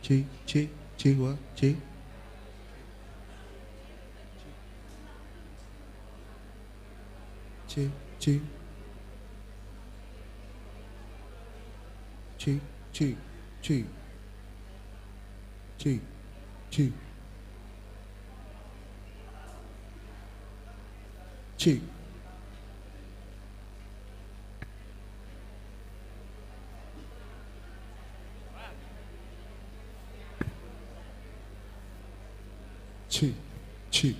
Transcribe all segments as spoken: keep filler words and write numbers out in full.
Chi, chi, chi, what? Chi. Chi, chi. Chi, chi, chi. Chi, chi. Chi. Chi, chi.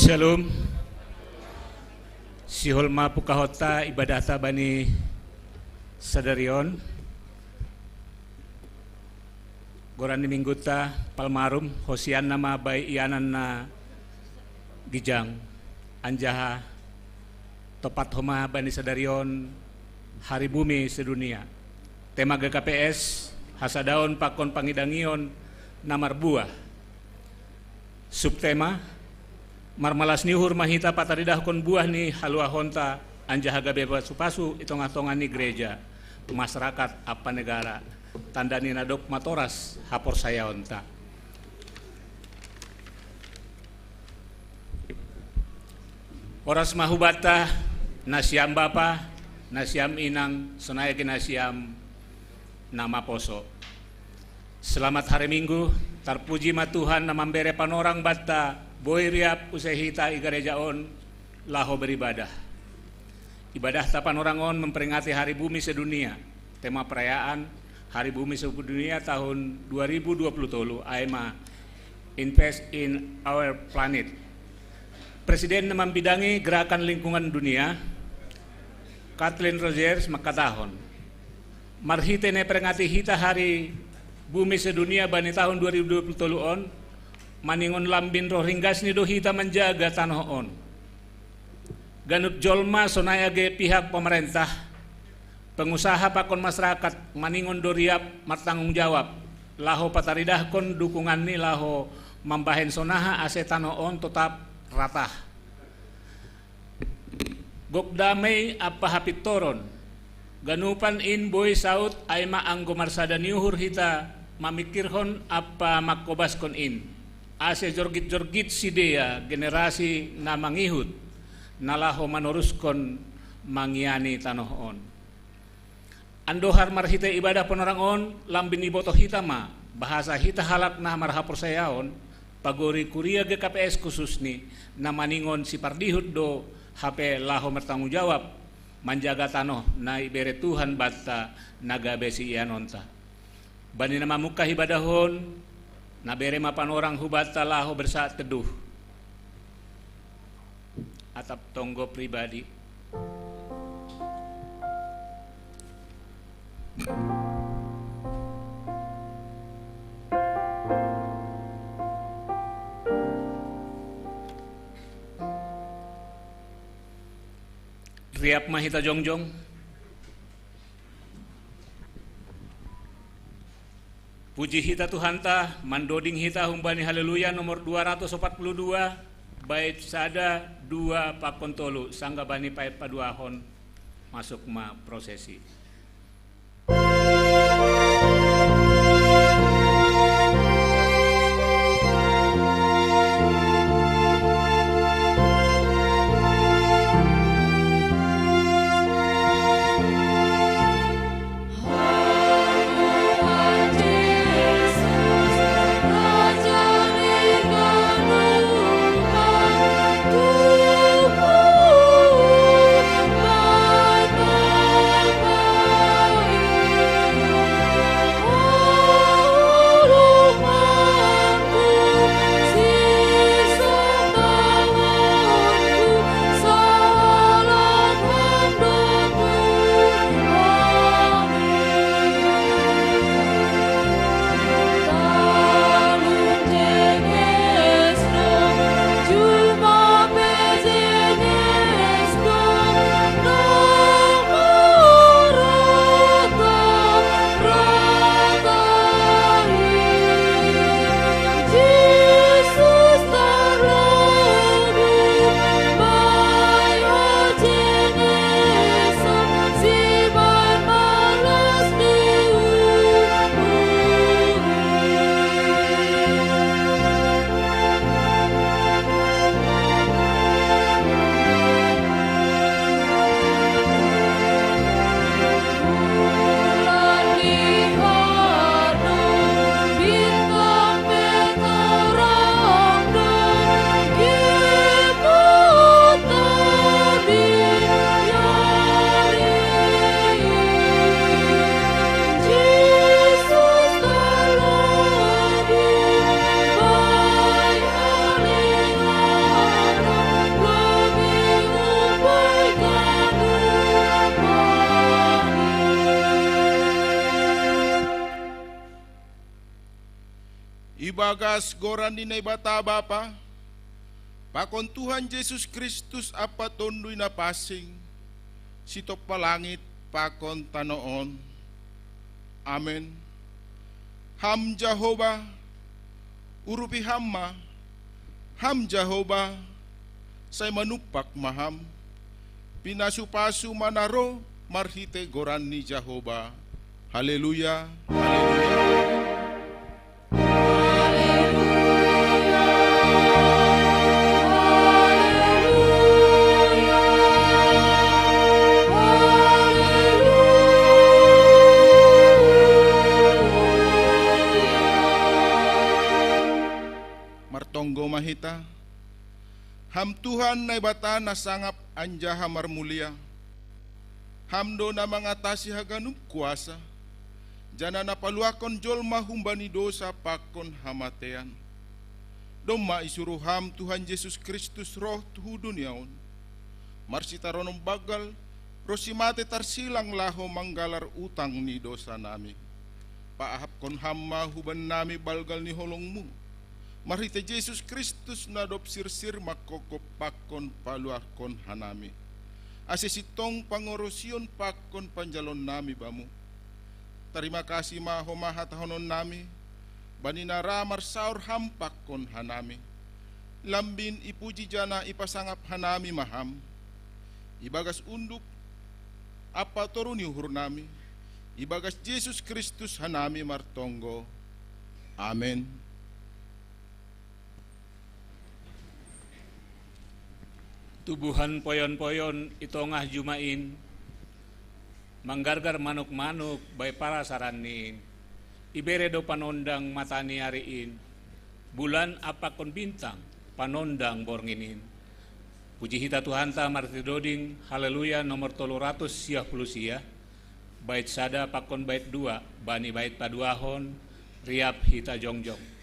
Shalom. Sihol ma pukahonta ibadahta bani sadarion. Goran ni minggunta Palmarum, hosianna ma bai ianan na ginjang. Anjaha topat homa bani sadarion hari bumi sedunia. Tema G K P S, hasadaon pakon pangidangion na marbuah. Subtema, marmalas ni uhur ma hita pataridahkon buah ni haluahonta anjaha gabe pasu-pasu i tongah-tongah ni gereja, masyarakat ampa negara, tanda ni na dob matoras haporsayaonta. Horas ma hubanta, nasiam bapa, nasiam inang, sonai age nasiam na maposo. Selamat hari Minggu, tarpuji ma Tuhan na mambere panorang banta, boi riap use hita i gareja on laho beribadah. Ibadahta panorang on memperingati Hari Bumi Sedunia. Tema perayaan Hari Bumi Sedunia tahun dua ribu dua puluh tolu, ai ma Invest in Our Planet. Presiden na mambidangi Gerakan Lingkungan Dunia, Kathleen Rogers, mangkatahon, marhite na iperingati hita Hari Bumi Sedunia bani tahun dua ribu dua puluh tolu on, maningon lambin roh ringgasni do hita manjaga tanoh on. Ganup jolma, sonai age pihak pamarentah, pengusaha pakon masyarakat, maningon do riap martanggung jawab laho pataridahkon dukunganni laho mambahen sonaha ase tanoh on totap ratah, gok damei ampa hapintoron. Ganupan in boi saut, ai ma anggo marsada ni uhur hita mamingkirhon ampa mangkobaskon in, ase jorgit-jorgit sidea generasi na mangihut, na laho manoruskon mangiani tanoh on. Andohar marhite ibadah panorang on, lambin ibotoh hita ma, bahasa hita halak na marhaporsayaon, pagori kuria G K P S khususni, na maningon sipardihut do hape laho martanggung jawab manjaga tanoh na ibere Tuhan banta na gabe siianonta. Bani na mamungkah ibadah on, na bere ma panorang hubanta laho bersaat teduh. Atap tonggo pribadi. Riap ma hita jongjong. Puji hita Tuhanta, mandoding hita humbani Haleluya nomor dua ratus opat puluh dua, bait sada, dua, pakon tolu, sanggah bani paet paduahon, masuk ma prosesi. Ibagas goran ni Naibata Bapa, pakon Tuhan Jesus Kristus Ampa Tonduy Napansing, sitompa langit pakon tano on. Amen. Ham Jahowa, urupi Ham ma. Ham Jahowa, sai manumpak ma Ham. Pinasu-pasu ma na ro marhitei goran ni Jahowa. Haleluya, haleluya. Martonggo ma hita. Ham Tuhan Naibata na sangap anjaha marmulia. Ham do na mangatasi haganup kuasa, janah na paluahkon jolma humbani dousa pakon hamateian. Domma isuruh Ham Tuhan Jesus Kristus roh hu dunia on, marsitaronon banggal, ronsi matei tarsilang laho manggalar utang ni dousanami. Paahapkon Ham ma hubannami banggal ni holong-Mu, marhitei Jesus Kristus na dob sirsir manghophop pakon paluahkon hanami, ase sintong pangarusion pakon panjaloonnami Bamu. Tarima kasih ma homa hatahononnami, bani na ra marsaor Ham pakon hanami. Lambin ipuji janah ipasangap hanami ma Ham, ibagas unduk ampa toru ni uhurnami, ibagas Jesus Kristus hanami martonggo. Amen. Tubuhan poyon-poyon i tongah juma in, manggargar manuk-manuk bai parasaran ni in. Ibere do panondang mata ni ari in, bulan ampakon bintang panondang borngin in. Puji hita Tuhanta marhitei doding Haleluya nomor tolu ratus siah puluh sia, bait sada pakon bait dua. Bani bait paduahon, riap hita jongjong.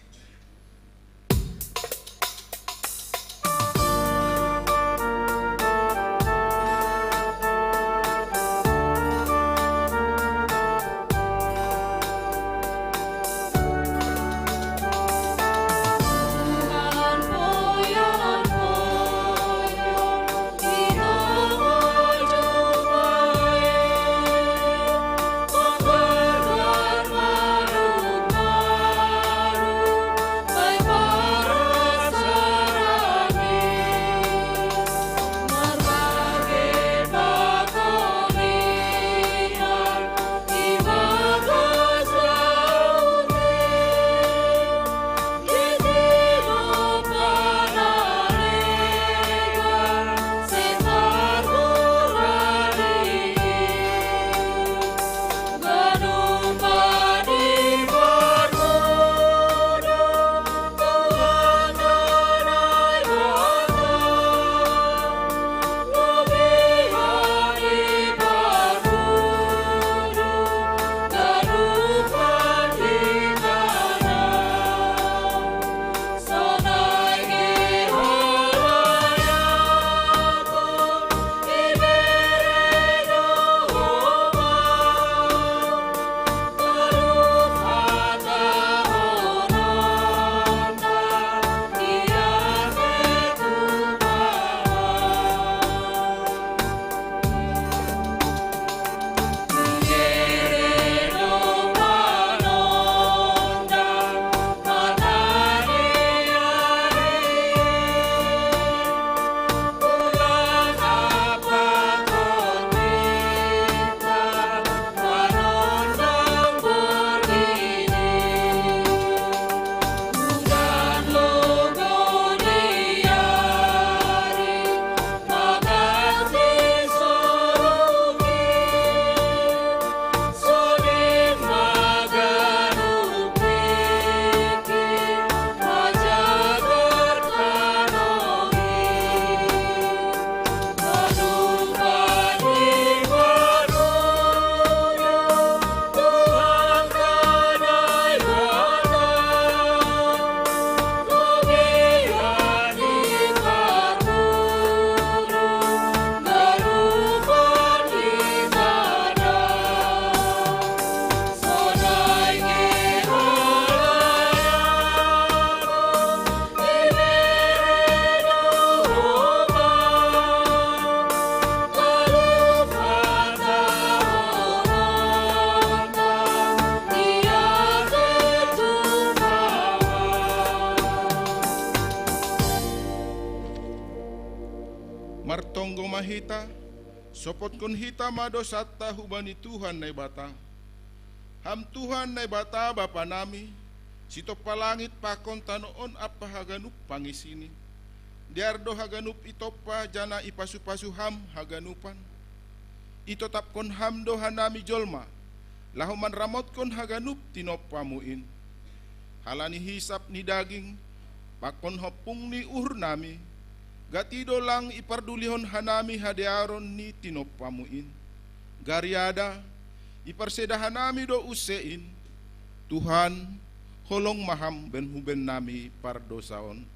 Anggo ma hita, sopotkon hita ma dosanta hubani Tuhan Naibata. Ham Tuhan Naibata Bapa nami, sitompa langit pakon tano on ampa haganup pangisini. Dear do haganup itompa, janah ipasu-pasu Ham haganupan. Itotapkon Ham do hanami jolma, laho manramotkon haganup tinompamu in. Halani hisap ni daging pakon hompung ni uhur nami, gati do lang ipardulihon hanami hadearon ni tinompamu in. Gariada iparseda hanami do use in. Tuhan, holong ma Ham bahen hubahen nami pardosa on.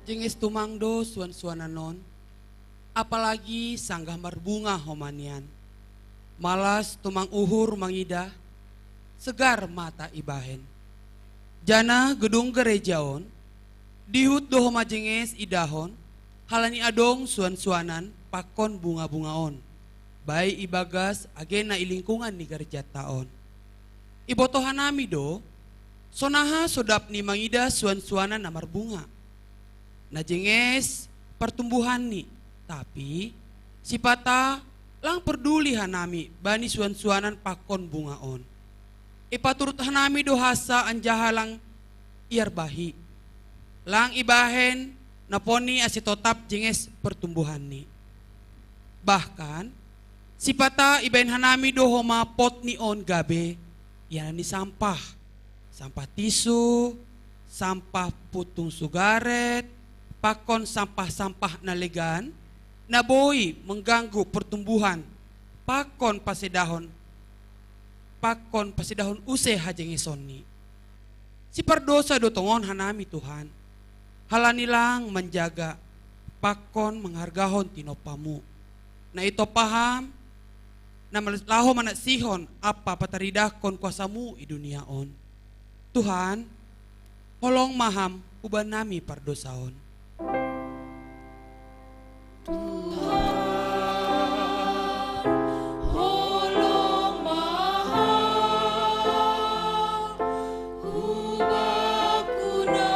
Jenges tumang do suan-suanan on, apalagi sanggah marbunga homa nian. Malas tumang uhur mangidah, segar mata ibahen. Janah gedung gareja on dihut do homa jenges idahon, halani adong suan-suanan pakon bunga-bunga on, baik ibagas age na i lingkungan ni garejanta on. Ibotoh hanami do, sonaha sodapni mangidah suan-suanan na marbunga. Na jenges partumbuhanni, tapi sipata lang parduli hanami bani suan-suanan pakon bunga on. Ipaturut hanami do hansa anjaha lang iarbahi. Lang ibahen naponi ase totap jenges partumbuhanni. Bahkan sipata ibahen hanami do homa potni on gabe ianan ni sampah. Sampah tisu, sampah puntung sigaret, pakon sampah-sampah na legan, na boi mangganggu partumbuhan, pakon pasedahon, pakon pasedahon use hajengesonni. Sipardosa do tongon hanami Tuhan, halani lang manjaga pakon mangargahon tinompamu. Na itompa Ham, na mal-, laho manaksihon ampa pataridahkon kuasamu i dunia on. Tuhan, holong ma Ham hubahen nami pardosa on. Tuhan, holong ma Ham, hubakku na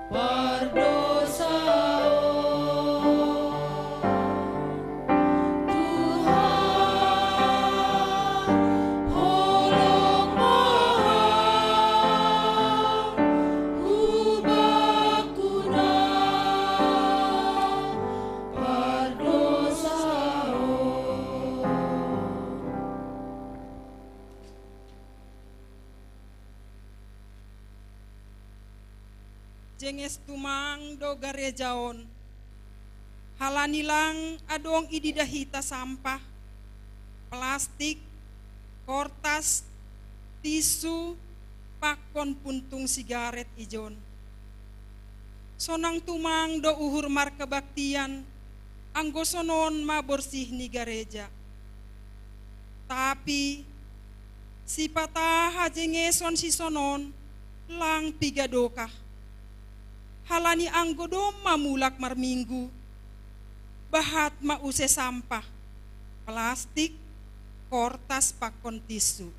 pardosa on. Tuhan, holong ma Ham, hubakku na pardosa on. Jenges tumang do gareja on. Halani lang adong ididah hita sampah, plastik, kortas, tisu, pakon puntung sigaret ijon. Sonang tumang do uhur markebaktian, anggo sonon ma borsih ni gareja. Tapi sipata hajengeson sisonon lang piga dokah. Halani anggo domma mulak marminggu, bahat ma use sampah, plastik, kortas pakon tisu.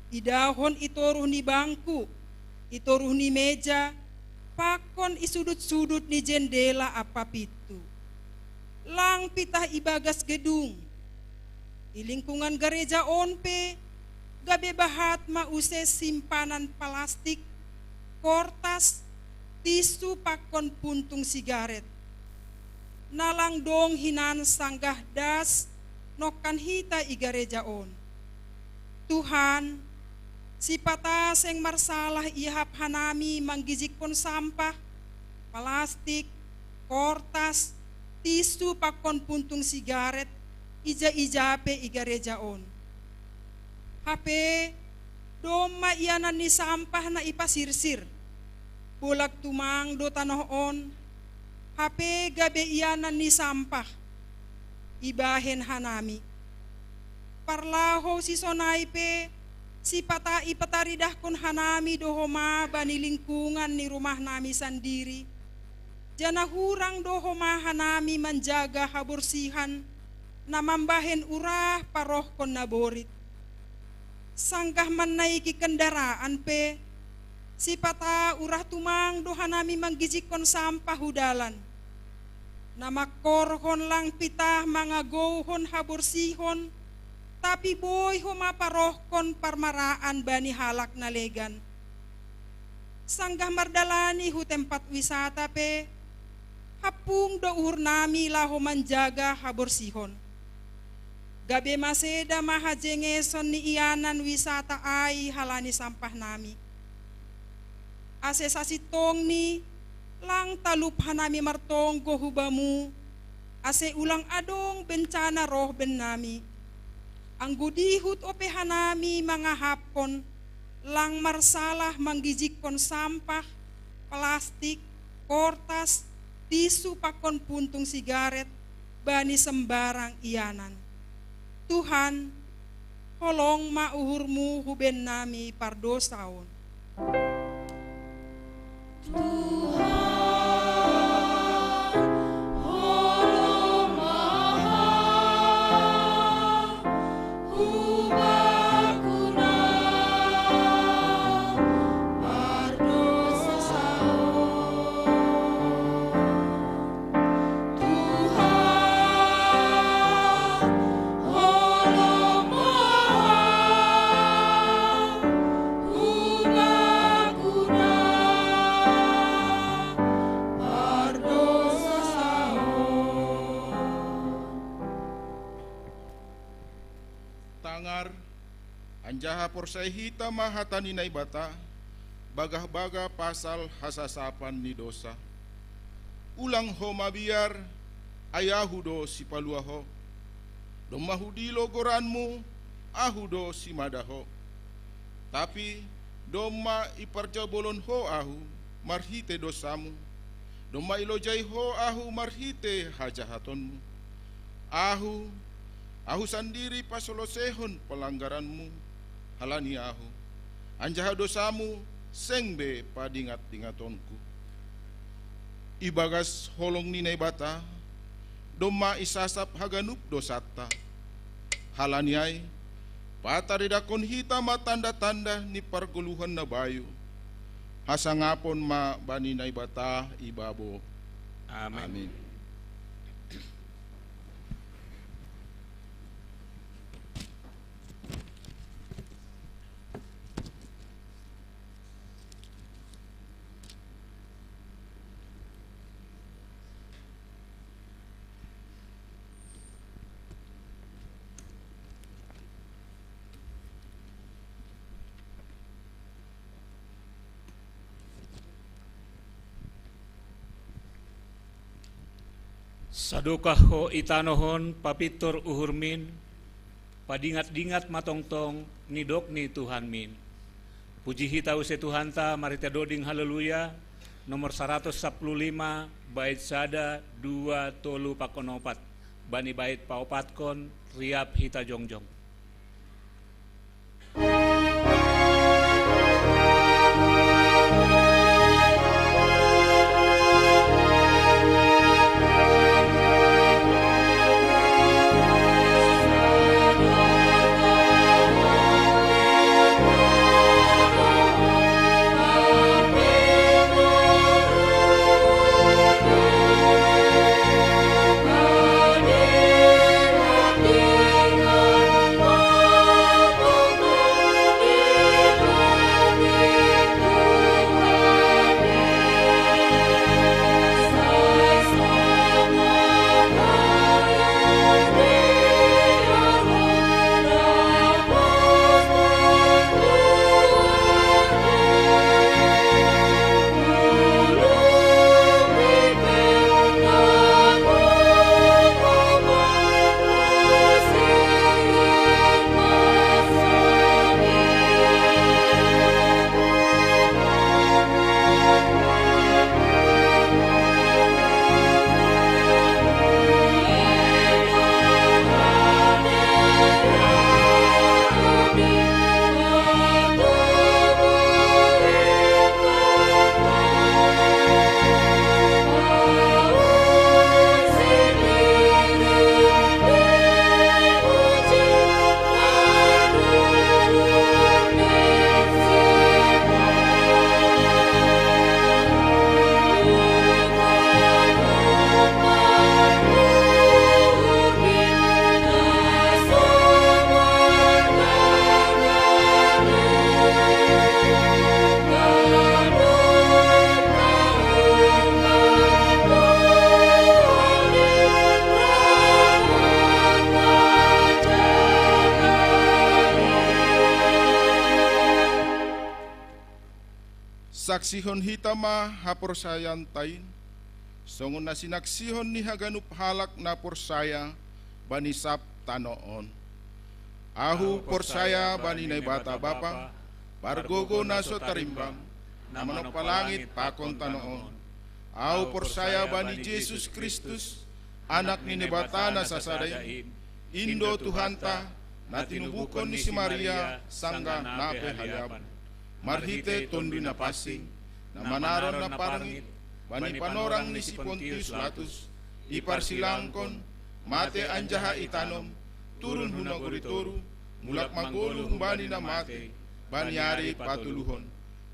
Idahon i toruh ni bangku, i toruh ni meja, pakon i sudut-sudut ni jendela ampa pintu. Lang pitah ibagas gedung. I lingkungan gareja on pe gabe bahat ma use simpanan plastik, kortas, tisu pakon puntung sigaret. Na lang dong hinan sanggah das nongkan hita i gareja on. Tuhan, sipata seng marsalah iahap hanami manggijikkon sampah, plastik, kortas, tisu pakon puntung sigaret, ija-ija pe i gareja on. Hape domma ianan ni sampah na ipasirsir. Bolak tumang do tanoh on, hape gabe ianan ni sampah ibahen hanami. Parlahou sisonai pe, sipata ipataridahkon hanami do homa bani lingkungan ni rumahnami sandiri, janah hurang do homa hanami manjaga haborsihan na mambahen urah parohkon naborit. Sanggah mannaiki kendaraan pe, sipata urah tumang do hanami manggijikkon sampah hu dalan. Na mangkorhon lang pitah mangagouhon haborsihon, tapi boi homa parohkon parmaraan bani halak na legan. Sanggah mardalani hu tempat wisata pe, hampung do uhurnami laho manjaga haborsihon. Gabe maseda ma hajengeson ni ianan wisata ai halani sampahnami. Ase sasintongni, lang talup hanami martonggo hu Bamu, ase ulang adong bencana roh bennami. Anggo dihut ope hanami mangahaphon, lang marsalah manggijikkon sampah, plastik, kortas, tisu pakon puntung sigaret bani sembarang ianan. Tuhan, holong ma uhurMu hu bennami pardosa on. Tuhan, holong ma Ham, hubakku na pardosa on. Tuhan, holong ma Ham, hubakku na pardosa on. Tangar, anjaha porsaya hita ma hata ni Naibata, bagah-bagah pasal hasasapan ni dousa. Ulang ho mabiar, ai Ahu do sipalua ho. Domma hudilo goranmu, Ahu do simada ho. Tapi domma iparjabolon ho Ahu marhitei dousamu, domma ilojai ho Ahu marhitei hajahatonmu. Ahu, Ahu sandiri pasoloseihon palanggaranmu halani Ahu, anjaha dousamu seng be padingat-dingatonku. Ibagas holong ni Naibata domma isasap haganup dousanta. Halani ai, pataridahkon hita ma tanda-tanda ni pargoluhan na bayu. Hasangapon ma bani Naibata i babo. Amin. Amin. Sadokah ho i tanoh on papintor uhurmin, padingat-dingat ma tongtong nidok ni Tuhanmin. Puji hita use Tuhanta marhitei doding Haleluya, nomor saratus sampulu lima, bait sada, dua, tolu pakon opat. Bani bait paopatkon, riap hita jongjong. Sihon hita ma haporsayaonta in, songon na sinaksihon ni haganup halak na porsaya bani sab tano on. Ahu porsaya bani Naibata Bapa, pargogo na so tarimbang, na manompa langit pakon tano on. Ahu porsaya bani Jesus Kristus, Anak ni Naibata na sasada in, in do Tuhanta, na tinubuhon ni si Maria sanggah na pe haliapan, marhite Tonduy Na Pansing, na manaron na parngit bani panorang ni si Pontius Latus, iparsilangkon, mate anjaha itanom, turun hu nagori toru, mulak manggoluh humbani na mate, bani ari patoluhon.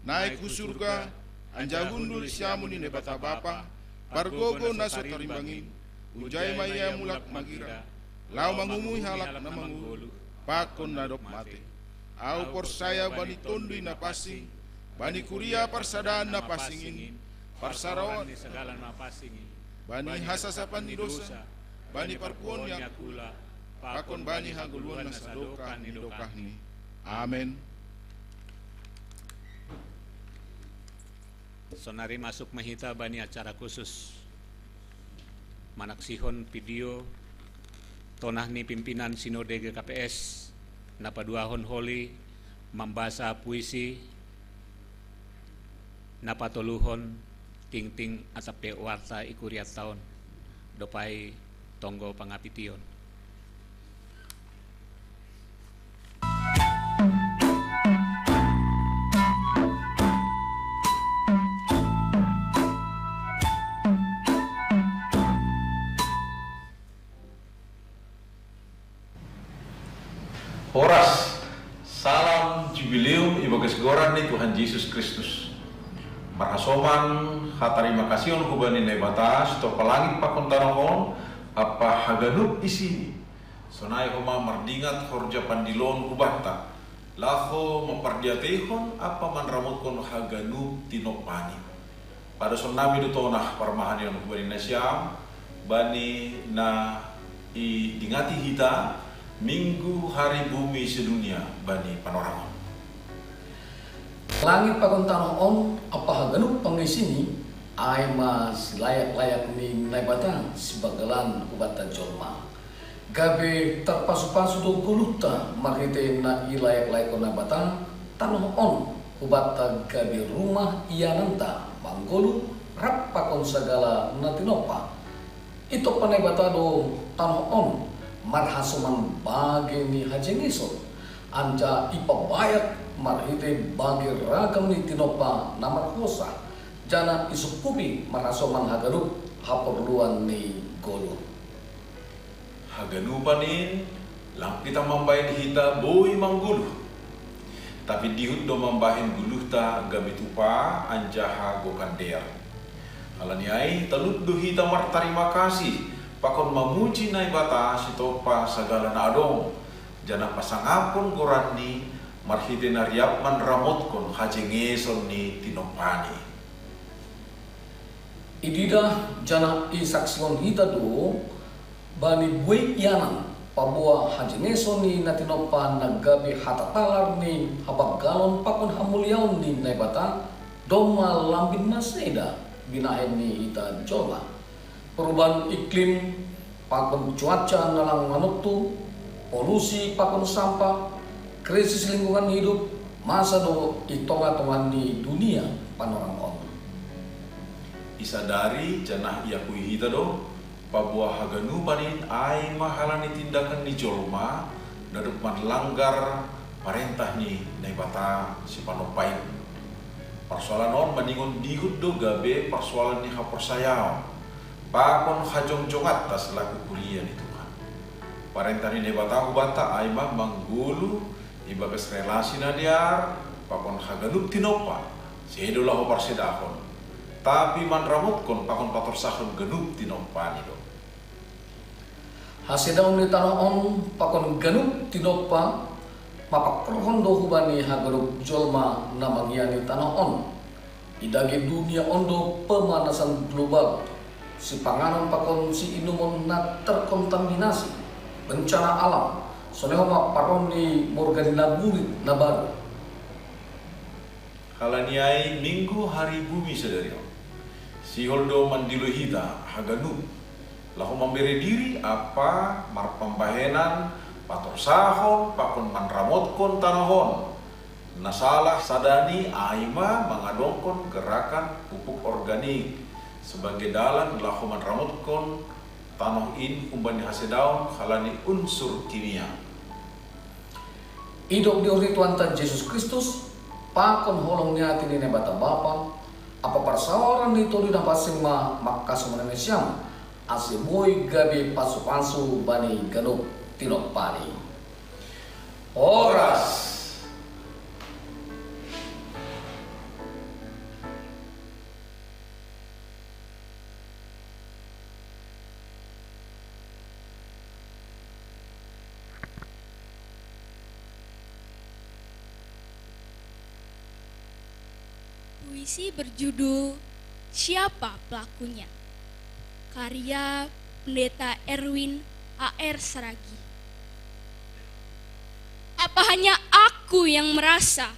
Naik hu surga, anjaha hundul siamun ni Naibata Bapa, pargogo na so tarimbang in, hunjai ma Ia mulak magira, laho mangumui halak na manggoluh, pakon na dob mate. Ahu porsaya bani Tonduy Na Pansing, bani kuria parsadaan na pansing in, parsaroan ni sagala na pansing in, bani hasasapan ni dosa, bani parpuon ni angkula, pakon bani hagoluhan na sadokah ni dokahni. Amen. Sonari masuk ma hita bani acara khusus. Manaksihon video tonah ni pimpinan Sinode G K P S, na paduahon holi mambasa puisi, na patoluhon tingting atap pe warta i kurianta on, dob ai tonggo pangapition. Horas, salam jubileum ibagas goran ni Tuhan Jesus Kristus. Marhasoman hatarimakasihon hubani Naibata, sitompa langit pakon tanoh on, ampa haganup isini. Sonai homa mardingat horja pandiloon hubanta, laho mampardiateihon ampa manramotkon haganup tinompani. Padosonnami do tonah parmahanion hubani nasiam, bani na idingati hita Minggu Hari Bumi Sedunia bani panorang on. Langit pakon tanoh on, ampa haganup pangisini, ai ma silayak-layak ni Naibata sibanggalan hubanta jolma. Gabe tarpasupasu do goluhta marhitei na ilayak-layakkon Naibata tanoh on, hubanta gabe rumah iananta manggoluh rap pakon sagala na tinompa. Itompa Naibata do tanoh on marhasoman bage ni hajengeson, anjaha ipabayak marhitei bage ragam ni tinompa na marhosa, janah isungkupi marhasoman haganup haporluan ni goluh. Haganupan in, lang pitah mambahen hita boi manggoluh. Tapi dihut do mambahen goluhta gabe tupa anjaha gokan dear. Halani ai, talup do hita martarima kasih, pakon mamuji Naibata sitompa sagala na adong, janah pasangaphon goranNi marhitei na riap manramotkon hajengeson ni tinompaNi. Ididah janah isaksihon hita do, bani buei ianan, paboa hajengeson ni na tinompa na gabe hata talar ni habanggalon pakon hamuliaon ni Naibata, domma lambin maseda binahen ni hita jolma. Perubahan iklim, pakon cuaca na lang manontu, polusi pakon sampah, krisis lingkungan hidup, masa do i tongah-tongah ni dunia panorang on. Isadari janah iakui hita do, paboa haganupan in ai ma halani tindakan ni jolma, na dob manlanggar parentah ni Naibata Sipanompa in. Parsoalan on maningon dihut do gabe parsoalan ni haporsayaon, pakon hajongjonganta selaku kuria ni Tuhan. Parentah ni Naibata hubanta ai ma manggoluh ibagas relasi na dear pakon haganup tinompa, sedo laho parsedahon, tapi manramotkon pakon patorsahon ganup tinompaNi do. Hasedaon ni tanoh on pakon ganup tinompa, mapangkorhon do hubani haganup jolma na mangiani tanoh on. Idagih dunia on do pemanasan global, sipanganon pakon siinumon na terkontaminasi, bencana alam, sonai homa paroon ni morga ni naburit na baru. Kalaniai Minggu hari bumi sadari on. Sihol do mandilo hita haganup laho mambere diri ampa marpambahenan patorsahon pakon manramotkon tanoh on. Na salah sadani ai ma mangadongkon gerakan pupuk organik sebagai dalan laho manramotkon tanoh in humbani hasedaon halani unsur kimia. Idok di ori Tuhanta Jesus Kristus, pakon holong ni ati ni Naibata Bapa, ampa parsaoran ni Tondi Napansing ma mangkasomani nasiam, ase boi gabe pasupasu bani ganup tinompani. Horas. Puisi berjudul Siapa Pelakunya? Karya Pendeta Erwin A R Saragi. Apa hanya aku yang merasa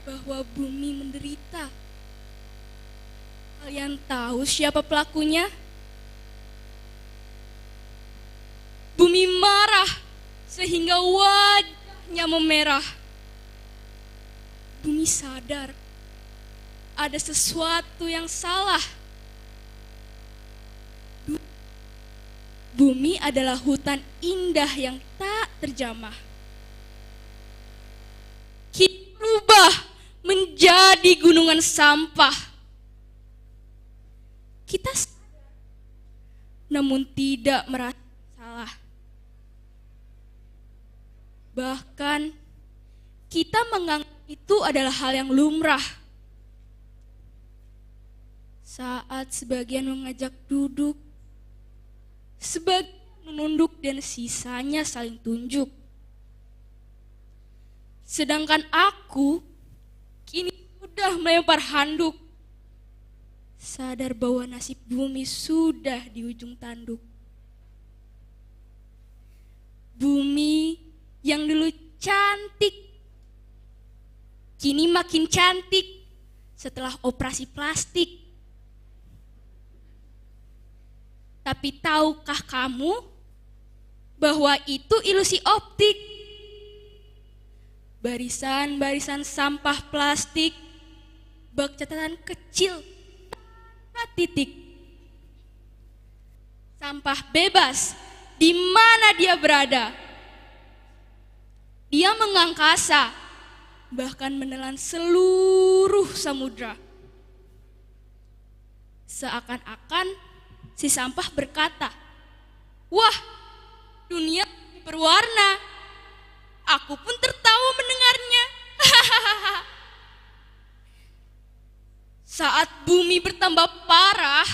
bahwa bumi menderita? Kalian tahu siapa pelakunya? Bumi marah sehingga wajahnya memerah. Bumi sadar ada sesuatu yang salah. Bumi adalah hutan indah yang tak terjamah. Kita berubah menjadi gunungan sampah. Kita sadar, namun tidak merasa salah. Bahkan, kita menganggap itu adalah hal yang lumrah. Saat sebagian mengajak duduk, sebagian menunduk dan sisanya saling tunjuk. Sedangkan aku kini sudah melempar handuk, sadar bahwa nasib bumi sudah di ujung tanduk. Bumi yang dulu cantik, kini makin cantik setelah operasi plastik. Tapi tahukah kamu bahwa itu ilusi optik? Barisan-barisan sampah plastik, bak catatan kecil tanpa titik. Sampah bebas di mana dia berada. Dia mengangkasa, bahkan menelan seluruh samudra. Seakan-akan si sampah berkata, "Wah, dunia berwarna." Aku pun tertawa mendengarnya. Saat bumi bertambah parah,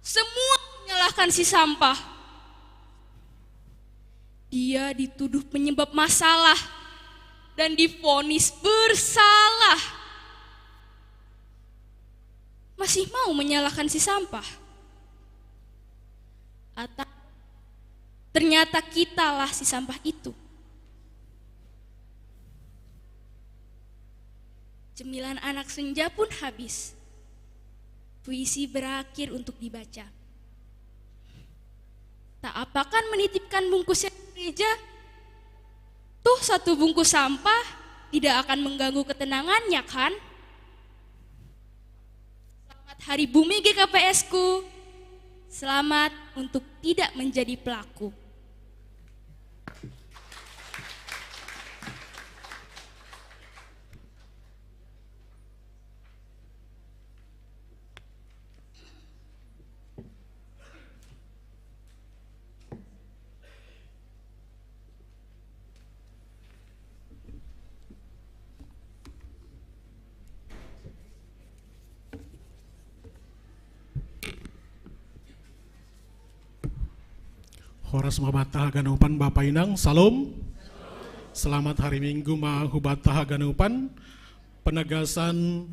semua menyalahkan si sampah. Dia dituduh penyebab masalah dan divonis bersalah. Masih mau menyalahkan si sampah? Atau ternyata kitalah si sampah itu? Cemilan anak senja pun habis. Puisi berakhir untuk dibaca. Tak apakan menitipkan bungkusnya ke gereja? Toh satu bungkus sampah tidak akan mengganggu ketenangannya, kan? Selamat Hari Bumi, G K P S-ku. Selamat untuk tidak menjadi pelaku. Horas ma banta haganupan, Bapa Inang, Salom. Selamat hari Minggu ma hubanta haganupan. Penegasan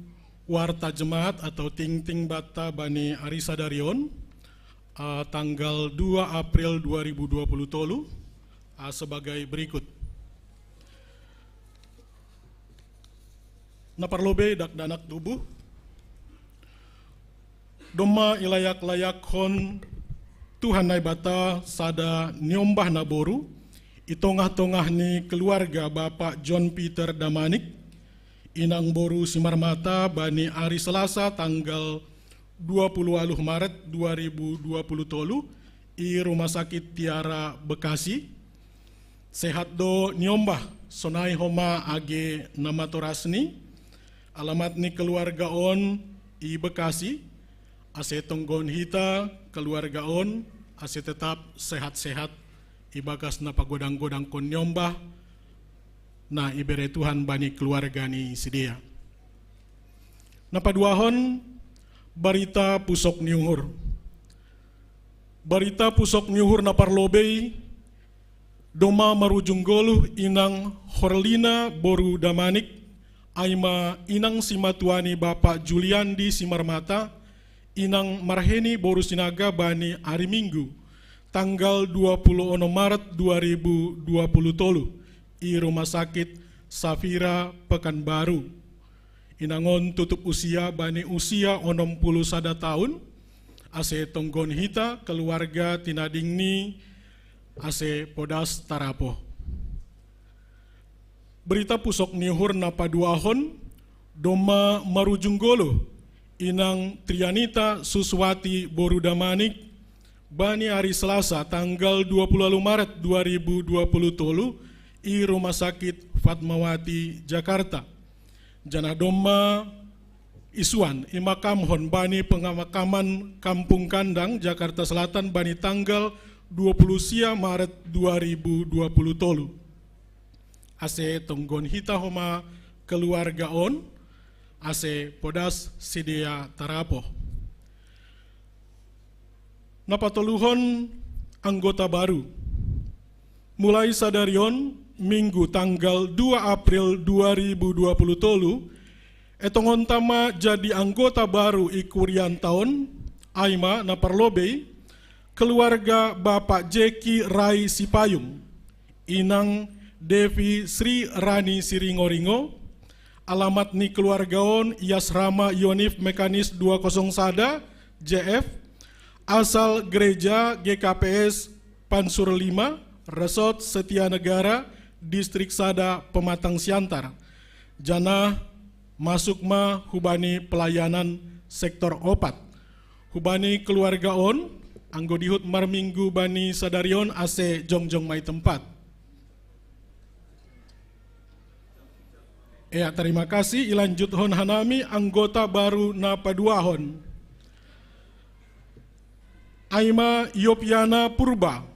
warta jemaat atau tingting banta bani ari sadari on, eh, tanggal dua April dua ribu dua puluh tolu, eh, sebagai berikut. Na parlobei dakdanak tubuh. Domma ilayak-layakhon Tuhan Naibata sada niombah naboru i tongah-tongah ni keluarga Bapak John Peter Damanik, inang boru Simarmata, bani ari Selasa tanggal dua puluh waluh Maret dua ribu dua puluh tolu i Rumah Sakit Tiara Bekasi. Sehat do niombah sonai homa age namatorasni. Alamat ni keluarga on i Bekasi, ase tonggon hita keluarga on ase tetap sehat-sehat ibagas napagodang-godangkon niombah na ibere Tuhan bani keluarga ni sidea. Napaduahon, barita pusok ni uhur. Barita pusok ni uhur na parlobei, domma marujung goluh inang Horlina boru Damanik, ai ma inang simatuani Bapak Juliandi Simarmata, inang Marheni boru Sinaga, bani ari Minggu tanggal dua puluh onom Maret dua ribu dua puluh tolu i Rumah Sakit Safira Pekanbaru. Inang on tutup usia bani usia onom puluh sada taun, ase tonggon hita keluarga tinadingni ase podas tarapoh. Berita pusok ni uhur na paduahon, domma marujung goluh inang Trianita Suswati boru Damanik, bani ari Selasa tanggal dua puluh waluh Maret dua ribu dua puluh tolu i Rumah Sakit Fatmawati, Jakarta. Janah domma isuan imakamhon bani pemakaman Kampung Kandang, Jakarta Selatan, bani tanggal dua puluh sia Maret dua ribu dua puluh tolu. Ase tonggon hita homa keluarga on, ase podas sidea tarapoh. Na patoluhon, anggota baru. Mulai sadari on, Minggu tanggal dua April dua ribu dua puluh tolu, etongonta ma jadi anggota baru i kurianta on, ai ma na parlobei keluarga Bapak Jeki Rai Sipayung, inang Devi Sri Rani Siringoringo, alamat ni keluarga on i Asrama Yonif Mekanis dua kosong sada, J F, asal gereja G K P S Pansur lima, Resort Setia Negara, Distrik sada, Pematang Siantar. Janah masuk ma hubani pelayanan sektor opat. Hubani keluarga on, anggo dihut marminggu bani sadari on ase jongjong ma i tempat. Ea, terima kasih. Ilanjuthon hanami anggota baru na paduahon. Ai ma Yopiana Purba,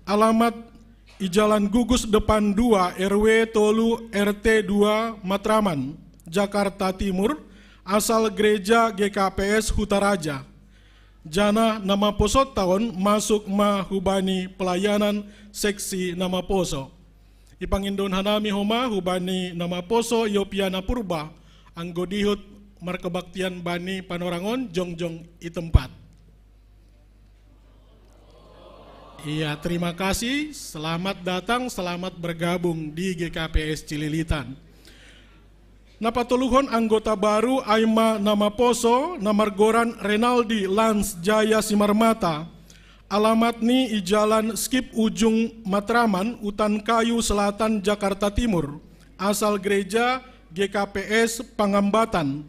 alamat i Jalan Gugus depan dua, R W tolu, R T dua, Matraman, Jakarta Timur, asal gereja G K P S Hutaraja. Janah na maposo taon masuk ma hubani pelayanan seksi na maposo. Ipangindoon hanami homa hubani na maposo Yopiana Purba, anggo dihut markebaktian bani panorang on jongjong i tempat. Iya, terima kasih. Selamat datang, selamat bergabung di G K P S Cililitan. Na patoluhon anggota baru ai ma na maposo, na margoran Renaldi Lans Jaya Simarmata. Alamat ni i Jalan Skip Ujung Matraman, Utan Kayu Selatan, Jakarta Timur. Asal gereja G K P S Pangambatan.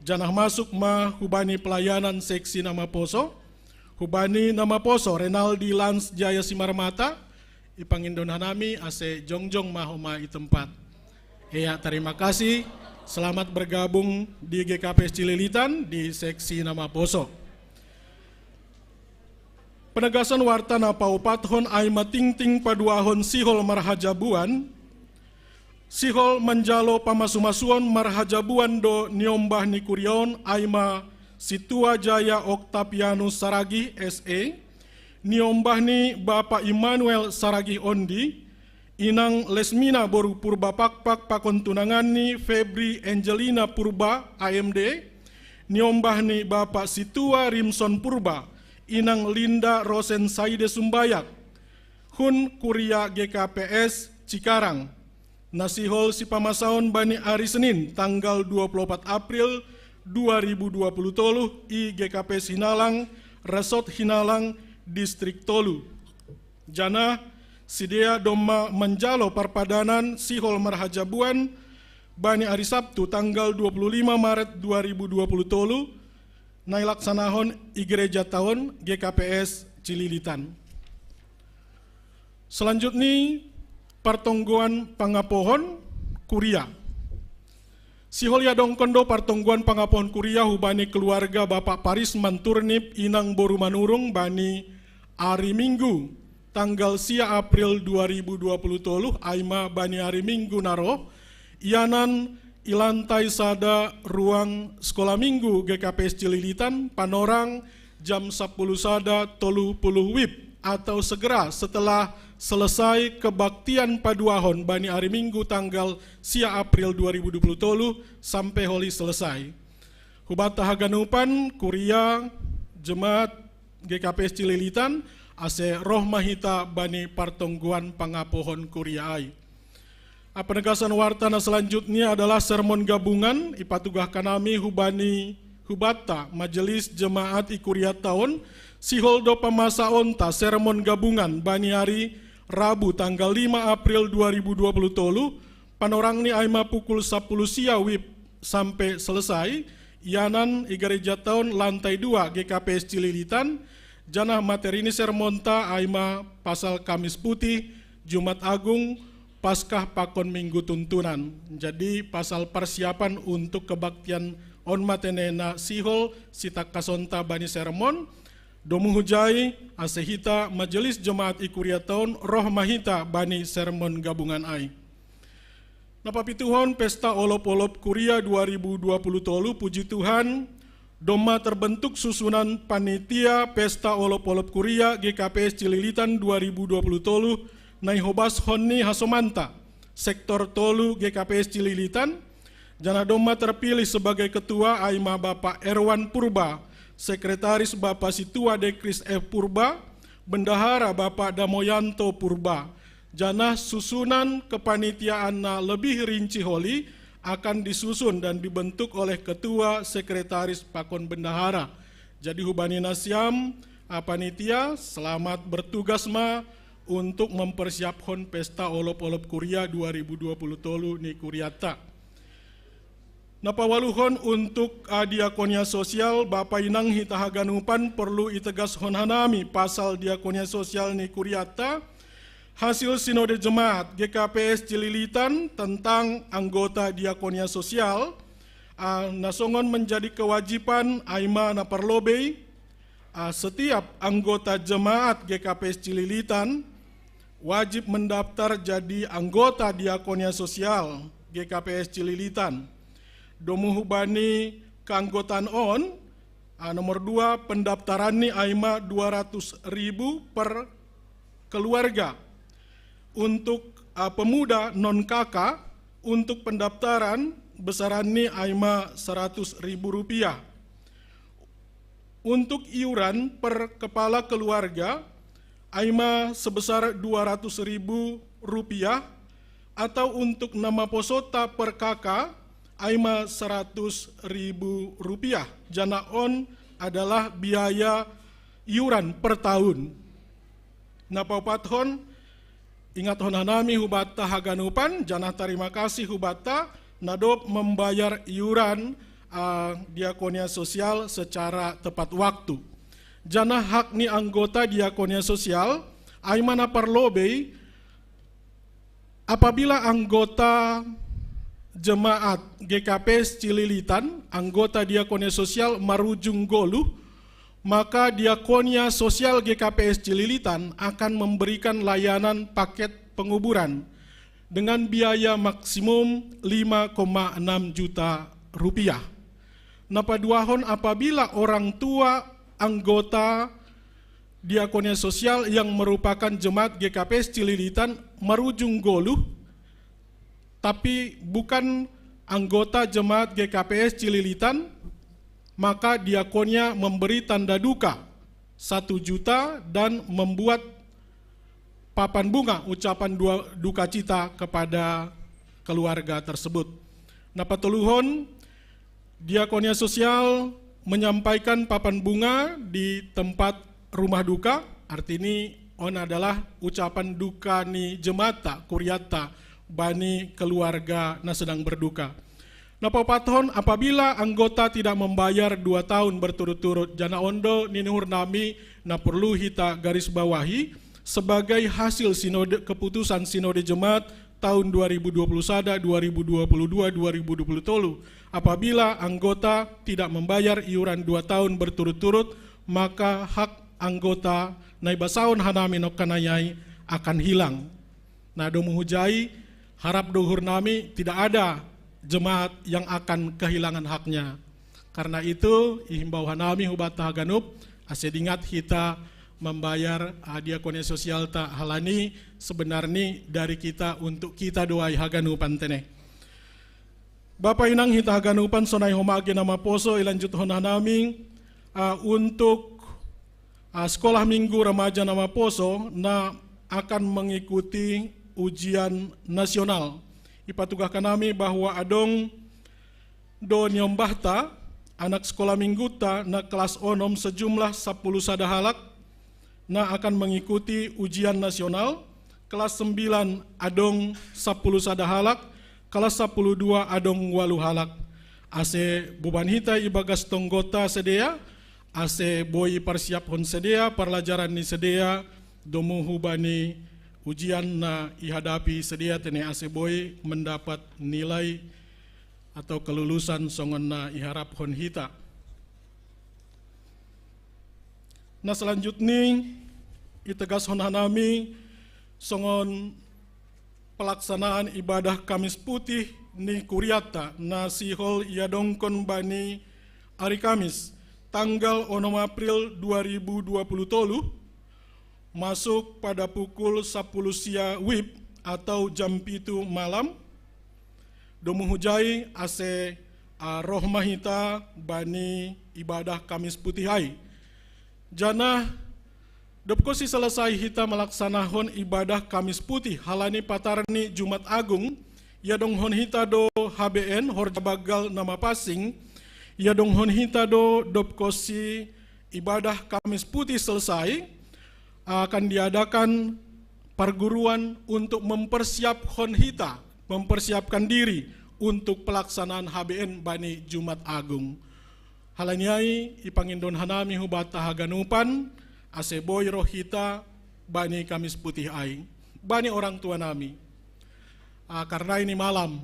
Janah masuk ma hubani pelayanan seksi na maposo, hubani na maposo Renaldi Lans Jaya Simarmata, ipangindoon hanami ase jongjong ma homa i tempat. Iya, terima kasih. Selamat bergabung di G K P S Cililitan di seksi na maposo. Penegasan warta na paopathon ai ma tingting paduahon sihol marhajabuan, sihol manjalo pamasu-masuon marhajabuan do niombah ni kuria on ai ma Sintua Jaya Oktavianus Saragih, S E, niombah ni Bapak Immanuel Saragih Ondi, inang Lesmina boru Purba Pakpak pakon tunanganni Febri Angelina Purba, A M D, niombah ni Bapak Sintua Rimson Purba, inang Linda Rosen Saide Sumbayak, hun kuria G K P S Cikarang. Nasihol sipamasaon bani ari Senin tanggal dua puluh opat April dua ribu dua puluh tolu i G K P S Hinalang, Resort Hinalang, Distrik tolu. Janah sidea domma manjalo parpadanan sihol marhajabuan bani ari Sabtu tanggal dua puluh lima Maret dua ribu dua puluh tolu, nailaksanahon i Gereja Taon G K P S Cililitan. Selanjutnya, partonggoan pangapohon kuria. Sihol iadongkon do partonggoan pangapohon kuria hubani keluarga Bapak Paris Manturnip Inang Boru Manurung bani ari Minggu tanggal sia April dua ribu dua puluh tolu, aima bani ari Minggu naroh, ianan i lantai sada ruang Sekolah Minggu G K P S Cililitan, panorang jam sapuluh sada tolu puluh wib atau segera setelah selesai kebaktian paduahon bani ari Minggu tanggal sia April dua ribu dua puluh tolu sampai holi selesai. Hubata haganupan kuria jemaat G K P S Cililitan, ase roh mahita bani partonggoan pangapohon kuria ai. Penegasan warta na selanjutnya adalah sermon gabungan ipatugahkan nami hubani hubata Majelis Jemaat i Kuria Taon, sihol do pamasaonta sermon gabungan bani ari Rabu tanggal lima April dua ribu dua puluh tolu, panorang ni aima pukul sapuluh sia wib sampai selesai, ianan i Gereja Taon lantai dua G K P S Cililitan, janah materi ni sermonta aima pasal Kamis Putih, Jumat Agung, Paskah pakon Minggu Tuntunan. Jadi pasal persiapan untuk kebaktian on materi na sihol sitakasonta bani sermon, domu hujai ase hita Majelis Jemaat i Kuria Taon roh mahita bani sermon gabungan ai. Napapituhon Pesta Olop-olop Kuria dua ribu dua puluh tolu, puji Tuhan, domma terbentuk susunan panitia Pesta Olop-olop Kuria G K P S Cililitan dua ribu dua puluh tolu, naihobas honni hasomanta, sektor tolu G K P S Cililitan, janah domma terpilih sebagai ketua aima Bapak Erwan Purba, sekretaris Bapak Situa Dekris F Purba, bendahara Bapak Damoyanto Purba, janah susunan kepanitiaan na lebih rinci holi akan disusun dan dibentuk oleh ketua, sekretaris, pakon bendahara. Jadi hubani nasiam, a, panitia, selamat bertugas ma untuk mempersiaphon Pesta Olop-olop Kuria dua ribu dua puluh tolu ni kuriata. Napawaluhon untuk, a, diakonia sosial, Bapa Inang hita haganupan perlu itagashon hanami pasal diakonia sosial ni kuriata, hasil Sinode Jemaat G K P S Cililitan tentang anggota diakonia sosial, a, na songon menjadi kewajiban aima na parlobei, a, setiap anggota jemaat G K P S Cililitan wajib mendaftar jadi anggota diakonia sosial G K P S Cililitan. Domu hubani keanggotaan on, a, nomor dua, pendaftaran ni aima dua ratus ribu per keluarga. Untuk, a, pemuda non K K, untuk pendaftaran besaran ni aima seratus ribu rupiah. Untuk iuran per kepala keluarga, aima sebesar dua ratus ribu rupiah, atau untuk na maposota per K K, aima seratus ribu rupiah. Janah on adalah biaya iuran per tahun. Napaopathon, ingathon hanami hubata haganupan, janah tarima kasih hubata, na dob membayar iuran, a, diakonia sosial secara tepat waktu. Janah hak ni anggota diakonia sosial, aima na parlobei, apabila anggota jemaat G K P S Cililitan, anggota diakonia sosial marujung goluh, maka diakonia sosial G K P S Cililitan akan memberikan layanan paket penguburan dengan biaya maksimum lima koma enam juta rupiah. Napaduahon, apabila orang tua anggota diakonia sosial yang merupakan jemaat G K P S Cililitan marujung goluh, tapi bukan anggota jemaat G K P S Cililitan, maka diakonia memberi tanda duka satu juta dan membuat papan bunga ucapan dua, duka cita kepada keluarga tersebut. Nah, patoluhon, Diakonia Sosial menyampaikan papan bunga di tempat rumah duka, artini on adalah ucapan duka ni jemaat ta, kuriat ta, bani keluarga na sedang berduka. Nah, paupathon, apabila anggota tidak membayar dua tahun berturut-turut, jana ondo ninuhur nami na perlu hita garis bawahi sebagai hasil sinode, keputusan sinode jemaat tahun dua ribu dua puluh satu, dua ribu dua puluh dua, dua ribu dua puluh tolu. Apabila anggota tidak membayar iuran dua tahun berturut-turut, maka hak anggota na ibasaon hanami nongkanayai akan hilang. Nah, domu hujai, harap do uhur nami, tidak ada jemaat yang akan kehilangan haknya. Karena itu, ihimbau hanami hu banta haganup, ase dingat hita membayar, ah, diakonia sosial ta, halani sebenarni dari kita untuk kita do ai haganupan tene. Bapa inang hita haganupan, sonai homa age na maposo, ilanjuthon hanami, ah, untuk, ah, sekolah minggu remaja na maposo na akan mengikuti ujian nasional. Ipatugah hanami bahwa adong do niombah ta, anak sekolah minggu ta na kelas onom sejumlah sapuluh sada halak na akan mengikuti ujian nasional, kelas sembilan adong sapuluh sada halak, kelas sapuluh dua adong walu halak. Ase boban hita ibagas tonggota sedea, ase boi parsiaphon sedea, parlajaran ni sedea, domu hubani ujian na ihadapi sedea tene, ase boi mendapat nilai atau kelulusan songon na iharaphon hita. Nah, selanjutni, itagashon hanami songon pelaksanaan ibadah Kamis Putih ni kuriat ta na sihol iadongkon bani ari Kamis, tanggal onom April dua ribu dua puluh tolu, masuk pada pukul sapuluh sia wib atau jam pitu malam. Domu hujai ase, ah, roh ma hita bani ibadah Kamis Putih ai. Janah dob konsi selesai hita melaksanahon ibadah Kamis Putih, halani patarni Jumat Agung, iadonghon hita do H B N, horja banggal na mapansing, iadonghon hita do dob konsi ibadah Kamis Putih selesai, akan diadakan perguruan untuk mempersiaphon hita, mempersiapkan diri untuk pelaksanaan H B N bani Jumat Agung. Halani ai, ipangindo hanami hu banta haganupan, ase boi roh hita bani Kamis Putih ai, bani orang tua nami. Ah, karena ini malam,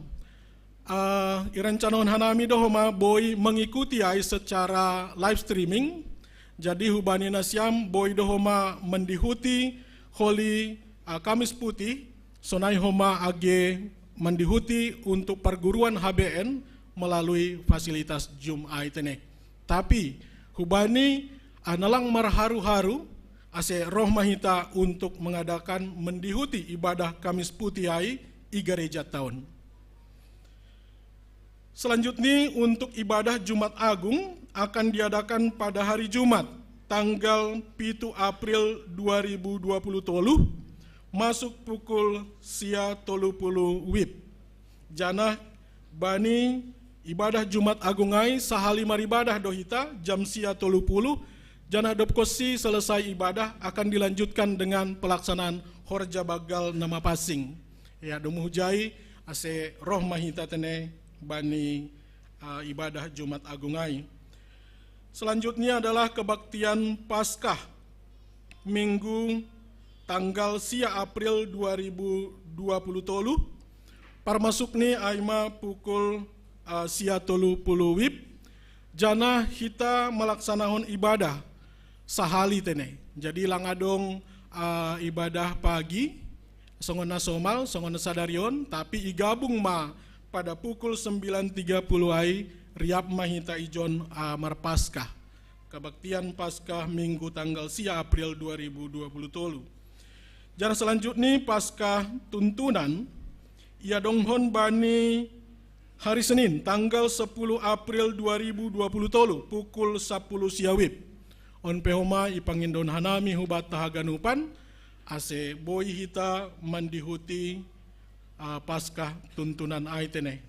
ah, irencanahon hanami do homa boi mengikuti ai secara live streaming. Jadi hubani nasiam boi do homa mendihuti Holy, ah, Kamis Putih, sonai homa age mendihuti untuk perguruan H B N melalui fasilitas Zoom ai tene. Tapi hubani, ah, na lang marharu-haru, ase roh ma hita untuk mengadakan mendihuti ibadah Kamis Putih ai i gareja ta on. Selanjutnya, untuk ibadah Jumat Agung akan diadakan pada hari Jumat, tanggal pitu April dua ribu dua puluh tolu, masuk pukul sia tolu puluh wib. Janah bani ibadah Jumat Agung ai sahali maribadah do hita jam sia tolu puluh, janah dob konsi selesai ibadah akan dilanjutkan dengan pelaksanaan horja banggal na mapansing. Ya, domu hujai ase roh ma hita tene bani, ah, ibadah Jumat Agung ai. Selanjutnya adalah kebaktian Paskah, Minggu tanggal sia April dua ribu dua puluh tolu, parmasukni ai ma pukul, ah, sia tolu puluh wib, janah hita melaksanahon ibadah sahali tene. Jadi lang adong, ah, ibadah pagi, songon na somal, songon na sadari on, tapi igabung ma pada pukul sembilan tiga puluh ai, riap ma hita ijon, ah, marpaskah. Kebaktian Paskah Minggu tanggal sia April dua ribu dua puluh tolu. Janah selanjutnya Paskah tuntunan, iadonghon bani hari Senin, tanggal sepuluh April dua ribu dua puluh tolu, pukul sapuluh sia wib. On pe homa ipangindo hanami hu banta haganupan, ase boi hita mandihuti uh, Paskah tuntunan ai tene.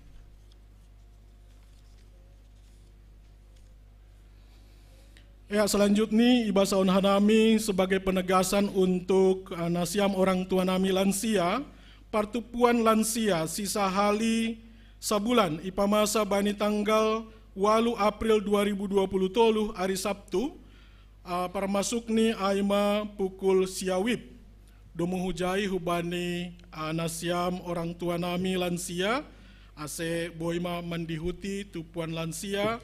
Ya, selanjutnya iba saon hanami sebagai penegasan untuk uh, nasiam orang tua nami lansia, partupuan lansia sisa hali sabulan ipamasa bani tanggal walu April dua ribu dua puluh tolu, hari Sabtu, uh, parmasuk ni aima pukul sia wib. Domu hujai hubani uh, nasiam orang tua nami lansia, ase boi ma mandihuti tupuan lansia,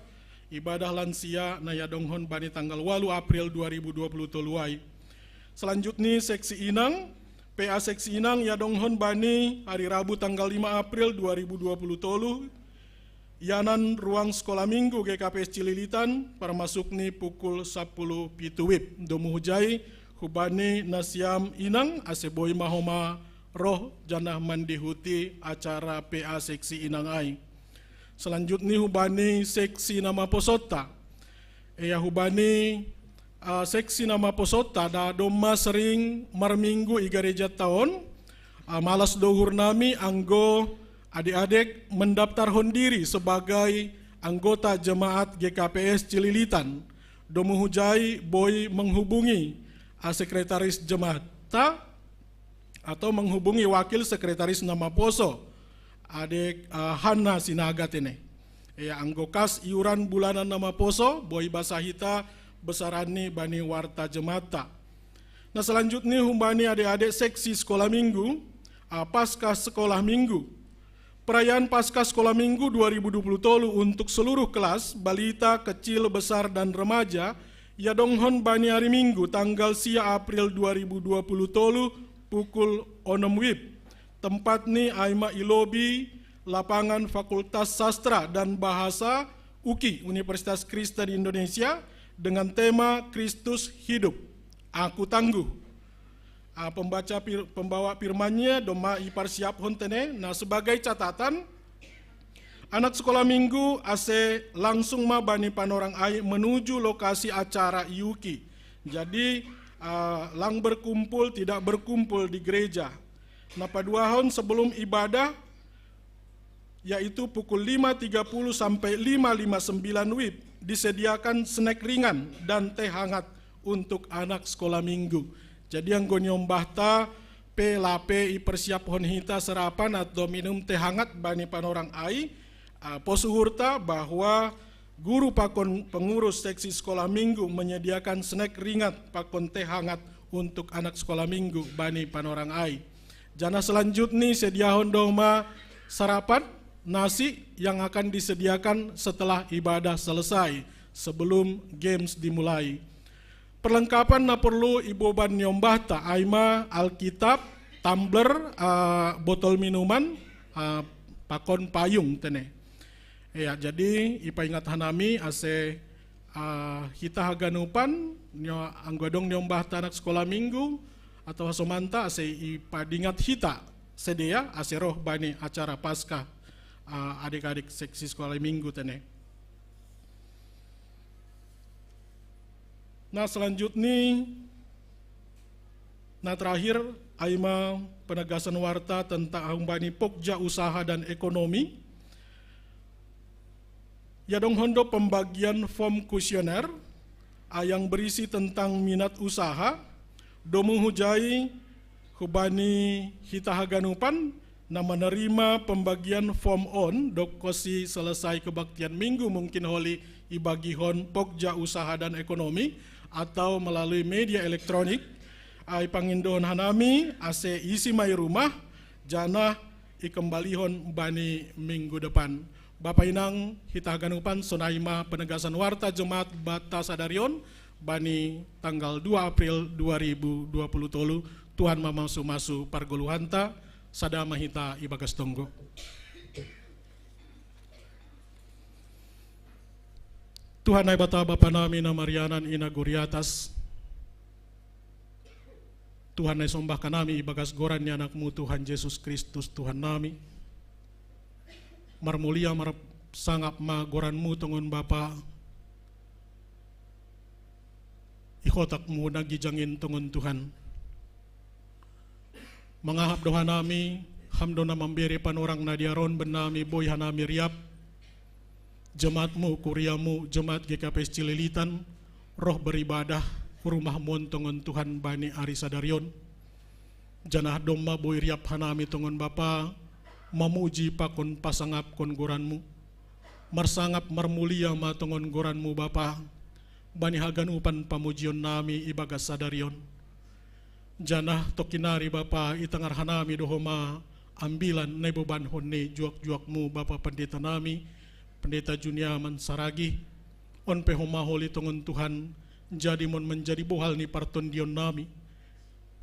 ibadah lansia na yadonghon bani tanggal walu April dua ribu dua puluh tolu ai. Selanjutnya seksi inang, P A seksi inang yadonghon bani hari Rabu tanggal lima April dua ribu dua puluh tolu, yanan ruang sekolah minggu G K P S Cililitan, parmasuk ni pukul sapuluh pitu wib. Domu hujai hubani nasiam inang ase boi ma homa roh janah mandihuti acara P A seksi inang ai. Selanjutnya hubani seksi na maposota. Ia hubani uh, seksi na maposota da domma sering marminggu i gareja taon, uh, malas do uhur nami anggo adek-adek mendaftarhon diri sebagai anggota jemaat G K P S Cililitan. Domu hujai boi menghubungi uh, sekretaris jemaat ta atau menghubungi wakil sekretaris na maposo, adek uh, Hanna Sinaga tene. Ya, anggo kas iuran bulanan na maposo, boi basa hita besaranni bani warta jemaata. Nah, selanjutnya hubani adek-adek seksi sekolah minggu, uh, Paskah sekolah minggu. Perayaan Paskah Sekolah Minggu dua ribu dua puluh tolu untuk seluruh kelas, balita, kecil, besar, dan remaja, yadonghon bani hari Minggu tanggal sia April dua ribu dua puluh tolu pukul onom wib. Tempatni aima i lobi lapangan Fakultas Sastra dan Bahasa UKI, Universitas Kristen Indonesia, dengan tema Kristus Hidup, Aku Tangguh. Ah, pembaca pir, pembawa firmannya domma iparsiaphon tene. Nah, sebagai catatan, anak sekolah minggu ase langsung ma bani panorang ai menuju lokasi acara i UKI. Jadi uh, lang berkumpul tidak berkumpul di gereja. Nah, paduahon sebelum ibadah, yaitu pukul lima tiga puluh sampai lima lima sembilan wib, disediakan snack ringan dan teh hangat untuk anak sekolah minggu. Jadi anggo niombahta pe lape ipersiaphon hita sarapan atau minum teh hangat bani panorang ai, uh, pos uhurta bahwa guru pakon pengurus seksi sekolah minggu menyediakan snack ringan pakon teh hangat untuk anak sekolah minggu bani panorang ai. Janah selanjutnya sediahon domma sarapan nasi yang akan disediakan setelah ibadah selesai, sebelum games dimulai. Perlengkapan na perlu iboban niombahta aima Alkitab, tumbler, uh, botol minuman, uh, pakon payung tene. Ya, jadi ipaingat hanami ase uh, hita haganupan nyo anggo adong niombahta anak sekolah minggu atau hasomanta ase ipadingat hita sedia ase roh bani acara Paskah uh, adik-adik seksi sekolah minggu tene. Nah, selanjutnya, nah terakhir, aima penegasan warta tentang humbani pokja usaha dan ekonomi. Yadonghon do pembagian form kuesioner uh, yang berisi tentang minat usaha, domu hujai hubani hita haganupan na menerima pembagian form on, dok kosi selesai kebaktian minggu mungkin holi ibagihon pokja usaha dan ekonomi atau melalui media elektronik, uh, ipangindohon hanami ase isi ma i rumah, janah ikembalihon bani minggu depan. Bapa inang hita haganupan, sonai ma penegasan warta jemaat bata sadarion bani tanggal dua April dua ribu dua puluh tolu. Tuhan mamasu-masu pargoluhanta. Sada ma hita ibagas tonggo. Tuhan Naibata Bapa nami na marianan i nagori atas, Tuhan na isombah hanami ibagas goran ni Anakmu Tuhan Jesus Kristus Tuhan nami. Marmulia marsangap ma goranmu tongon Bapa, ihotakmu na gijangin tongon Tuhan. Mangahap do hanami Ham do na mambere panorang na diaron, bennami boi hanami riap, jemaatmu, kuriamu, jemaat G K P S Cililitan, roh beribadah rumahmon tongon Tuhan bani ari sadarion. Janah domma boi riap hanami tongon Bapa, mamuji pakon pasangapkon goranmu. Marsangap marmulia ma tongon goranmu Bapa, bani haganupan pamujionnami ibagas sadarion. Janah tongkin nari Bapa, itangar hanami do homa ambilan na ibobanhon ni juak-juakmu Bapa Pendeta nami, Pendeta Junia Mansaragi. On pe homa holi tongon Tuhan, jadi mon menjadi bohal ni partondionnami.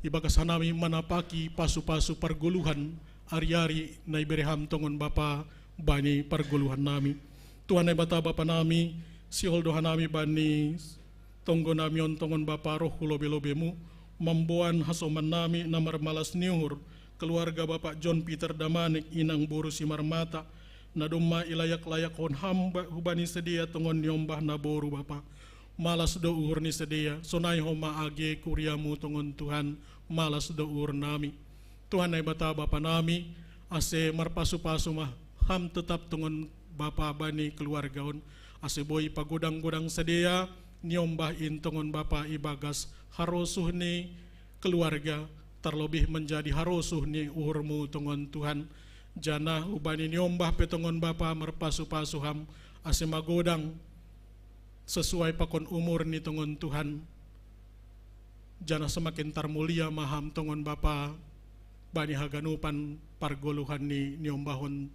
Ibagas hanami manapaki pasu-pasu pargoluhan ari-ari na ibere ham tongon Bapa bani pargoluhannami. Tuhan Naibata Bapa nami, sihol do hanami bani tonggo nami on tongon Bapa roh hu lobe-lobemu, mamboan hasoman nami na marmalas ni uhur, keluarga Bapak John Peter Damanik, inang boru Simarmata, na domma ilayak-layakhon ham ba-, hubani sidea tongon niombah na boru Bapa. Malas do uhur ni sidea, sonai homa age kuriamu tongon Tuhan, malas do uhur nami. Tuhan Naibata Bapa nami, ase marpasu-pasu ma ham tetap tongon Bapa bani keluarga on, ase boi pagodang-godang sidea niombah in tongon Bapa ibagas harosuh ni keluarga, tarlobih menjadi harosuh ni uhurmu tongon Tuhan. Janah hubani niombah pe tongon Bapa marpasu-pasu ham, ase magodang sesuai pakon umur ni tongon Tuhan. Janah semakin tarmulia ma ham tongon Bapa bani haganupan pargoluhan ni niombahon.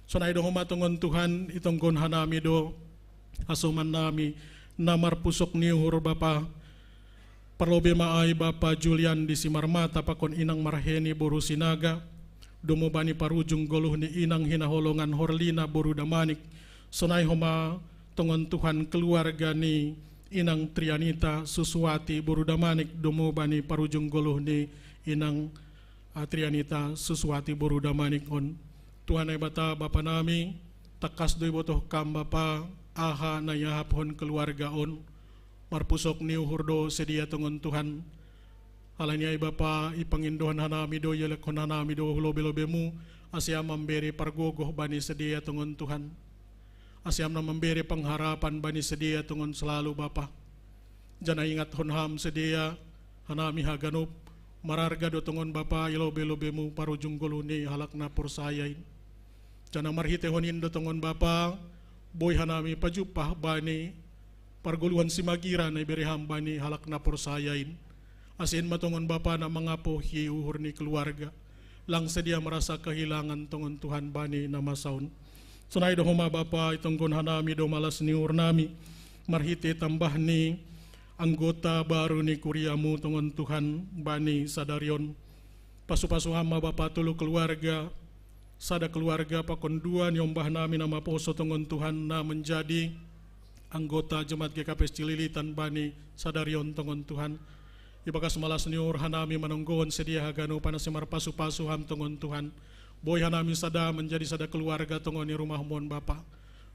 Sonai do homa tongon Tuhan, itonggon hanami do hasoman nami na marpusok ni uhur Bapa. Parlobe ma ai Bapa Julian di Simarmata pakon inang Marheni boru Sinaga, domu bani parujung goluh ni inang hinaholongan Horlina boru Damanik. Sonai homa tongon Tuhan keluarga ni inang Trianita Susuati boru Damanik, domu bani parujung goluh ni inang, ah, Trianita Susuati boru Damanik on. Tuhan Naibata Bapa nami, tangkas do ibotoh kam Bapa, aha na iahaphon keluarga on. Marpusok ni uhur do sidea tongon Tuhan. Alani ai Bapa, ipangindohan hanami do, ielekhon hanami do hu lobe-lobemu, ase Ham mambere pargogoh bani sidea tongon Tuhan. Ase Ham na mambere pengharapan bani sidea tongon selalu Bapa. Janah ingathon Ham sidea, hanami haganup, mararga do tongon Bapa i lobe-lobemu parujung goluh ni halak na porsaya in. Janah marhitehon in do tongon Bapa, boi hanami pajumpah bani pargoluhan simagira na ibere Ham bani halak na porsaya in. Ase in ma tongon Bapa na mangapohi uhur ni keluarga. Lang sidea merasa kehilangan tongon Tuhan bani na masa on. Sonai do homa Bapa, itonggon hanami do malas ni uhur nami marhite tambah ni anggota baru ni kuriamu tongon Tuhan bani sadarion. Pasu-pasu Ham ma Bapa tolu keluarga, sada keluarga pakon dua niombah nami na maposo tongon Tuhan na menjadi anggota jemaat G K P S Cililitan bani sadarion tongon Tuhan. Ibagas malas ni uhur hanami manonggohon sidea haganupan ase marpasu-pasu Ham tongon Tuhan. Boi hanami sada menjadi sada keluarga tongon i rumahmon Bapa.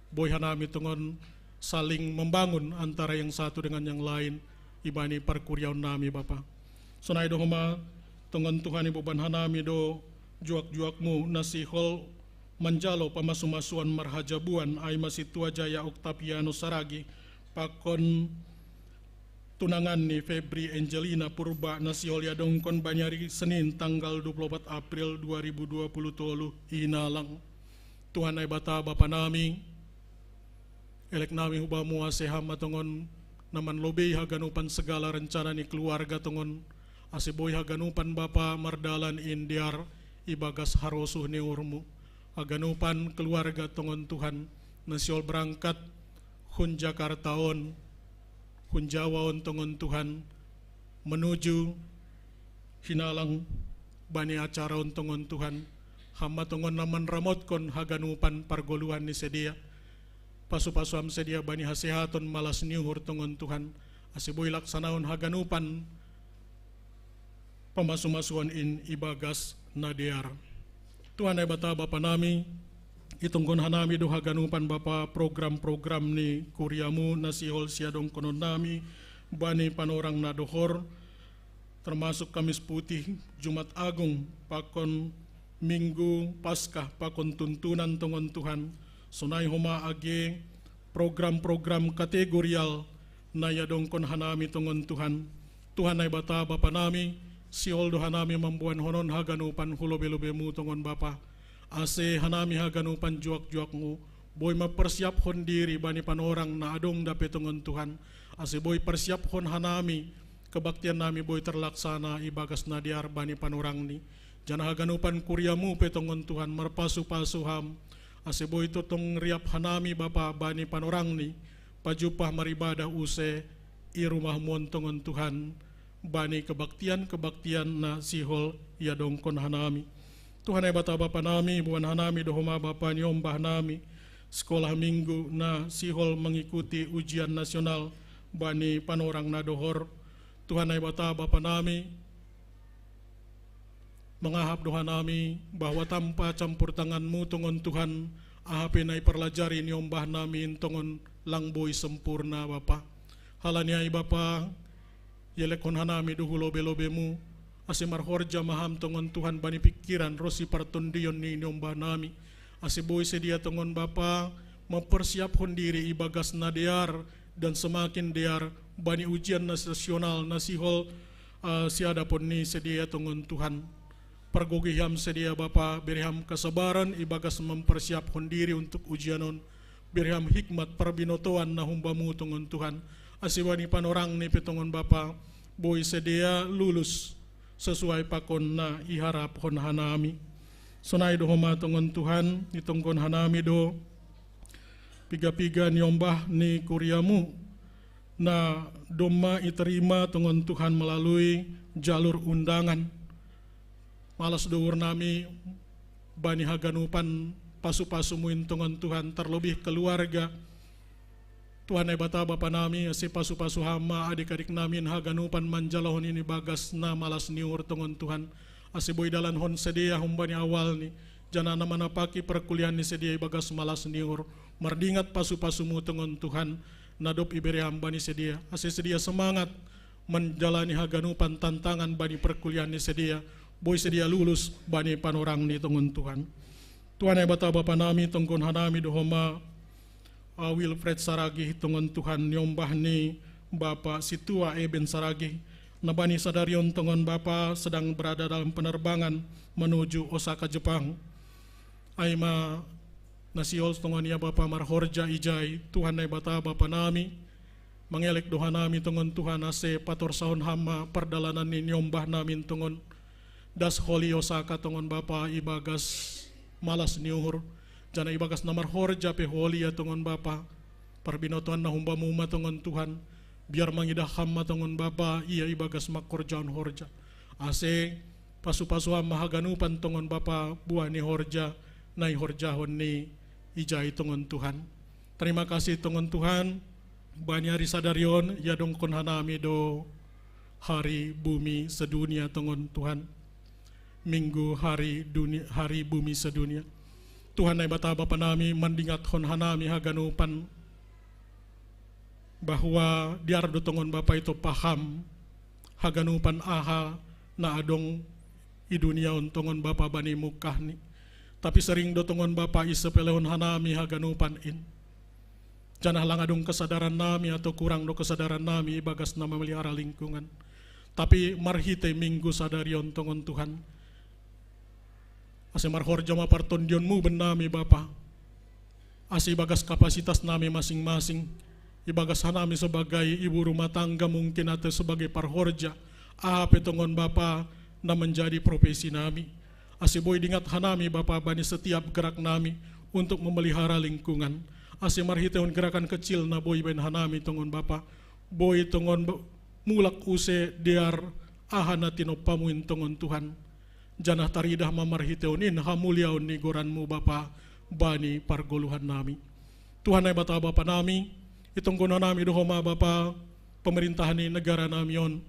Boi hanami tongon saling membangun antara yang satu dengan yang lain ibani parkuriaon nami Bapa. Sonai do homa tongon Tuhan iboban hanami do juak-juakmu na sihol manjalo pamasu-masuon marhajabuan ai ma sintua Jaya Oktaviano Saragi pakon tunangan ni Febri Angelina Purba na sihol iadongkon bani ari Senin tanggal dua puluh opat April dua ribu dua puluh tolu i nalang. Tuhan Naibata Bapa nami, elek nami hu Bamu ase Ham ma tongon na manlobei haganupan segala rencana ni keluarga tongon, ase boi haganupan Bapa mardalan in dear ibagas harosuh ni uhurmu. Haganupan keluarga tongon Tuhan, na sihol berangkat hun Jakarta on, hun Jawa on tongon Tuhan, menuju hinalang bani acara on tongon Tuhan. Ham ma tongon na manramotkon haganupan pargoluhan ni sidea. Pasu-pasu Ham sidea bani hasehaton malas ni uhur tongon Tuhan, ase boi laksanaon haganupan pamasu-masuon in ibagas na dear. Tuhan Naibata Bapa nami, itonggon hanami do haganupan Bapa program-program ni kuriamu na sihol siadongkonon nami bani panorang na dohor, termasuk Kamis Putih, Jumat Agung, pakon Minggu Paskah pakon tuntunan tongon Tuhan, sonai homa age program-program kategorial na iadongkon hanami tongon Tuhan. Tuhan Naibata Bapa nami, sihol do hanami mamboan honon haganupan hu lobe-lobemu tongon Bapa. Ase hanami haganupan juak-juakmu, boi mampersiaphon diri bani panorang na adong dape tongon Tuhan. Ase boi persiaphon hanami, kebaktian nami boi terlaksana ibagas na dear bani panorangni. Janah haganupan kuriamu pe tongon Tuhan marpasu-pasu ham, ase boi totong riap hanami Bapa bani panorangni, pajumpah maribadah use i rumahmu on tongon Tuhan, bani kebaktian-kebaktian na sihol iadongkon hanami. Tuhan Naibata Bapa nami, boan hanami do homa Bapa niombah nami, sekolah minggu na sihol mengikuti ujian nasional bani panorang na dohor. Tuhan Naibata Bapa nami, mangahap do hanami bahwa tanpa campur tanganmu tongon Tuhan, aha pe na iparlajari niombah nami in tongon lang boi sempurna Bapa. Halani ai Bapa, ielekhon hanami do hu lobe-lobemu, ase marhorja ma ham tongon Tuhan bani pingkiran ronsi partondion ni niombah nami. Ase boi sedia tongon Bapa mampersiaphon diri ibagas na dear dan semakin dear bani ujian nasional na sihol, ah, siadapon ni sedia tongon Tuhan. Pargogohi ham sedia Bapa, bere ham kasabaran ibagas mampersiaphon diri untuk ujian on, bere ham hikmat parbinotoan na humbamu tongon Tuhan, ase bani panorangni pe tongon Bapa, boi sedia lulus sesuai pakon na iharaphon hanami. Sonai do homa tongon Tuhan, itonggon hanami do piga-piga niombah ni kuriamu na domma iterima tongon Tuhan melalui jalur undangan. Malas do uhur nami bani haganupan pasu-pasumu in tongon Tuhan, terlebih keluarga. Tuhan Naibata Bapa nami, ase pasu-pasu ham ma adik-adik nami in haganupan manjalahon in ibagas na malas ni uhur tongon Tuhan. Ase boi dalankon sedia humbani awalni, janah na manapaki perkuliahan ni sedia ibagas malas ni uhur, mardingat pasu-pasumu tongon Tuhan, na dob ibere ham bani sedia, ase sedia semangat manjalani haganupan tantangan bani perkuliahan ni sedia, boi sedia lulus bani panorangni tongon Tuhan. Tuhan Naibata Bapa nami, tonggon hanami do homa, ah, Wilfred Saragih tongon Tuhan, niombah ni Bapa Situa Eben Saragih, na bani sadari on tongon Bapa sedang berada dalam penerbangan menuju Osaka, Jepang. Ai ma na sihol tongon ia Bapa marhorja ijai, Tuhan Naibata Bapa nami, mangelek do hanami tongon Tuhan, ase patorsahon ham ma pardalanan ni niombah nami in tongon, das holi Osaka tongon Bapa ibagas malas ni uhur, janah ibagas na marhorja pe holi ia tongon Bapa. Parbinotoan na humbamu ma tongon Tuhan, biar mangidah ham ma tongon Bapa ia ibagas mangkorjahon horja. Ase pasu-pasu ham ma haganupan tongon Bapa buah ni horja na ihorjahon ni ijai tongon Tuhan. Terima kasih tongon Tuhan, bani ari sadari on iadongkon hanami do Hari Bumi Sedunia tongon Tuhan. Minggu Hari Duni-, Hari Bumi Sedunia. Tuhan Naibata Bapa nami, mandingathon hanami haganupan bahwa dear do tongon Bapa itompa ham haganupan aha na adong i dunia on tongon Bapa bani mungkahni. Tapi sering do tongon Bapa isepelehon hanami haganupan in. Janah lang adong kesadaran nami atau kurang do kesadaran nami ibagas na mamelihara lingkungan. Tapi marhite minggu sadari on tongon Tuhan, ase marhorja ma partondionmu bennami Bapa. Ase ibagas kapasitas nami masing-masing, ibagas hanami sebagai ibu rumah tangga mungkin atau sebagai parhorja, aha pe tongon Bapa na menjadi profesi nami. Ase boi dingat hanami Bapa bani setiap gerak nami untuk memelihara lingkungan. Ase marhitehon gerakan kecil na boi baen hanami tongon Bapa, boi tongon ba-, mulak use dear aha na tinompamu in tongon Tuhan. Janah taridah ma marhitehon in hamuliaon ni goranmu Bapa bani pargoluhan nami. Tuhan Naibata Bapa nami, itonggonon nami do homa Bapa, pemerintah ni negara nami on,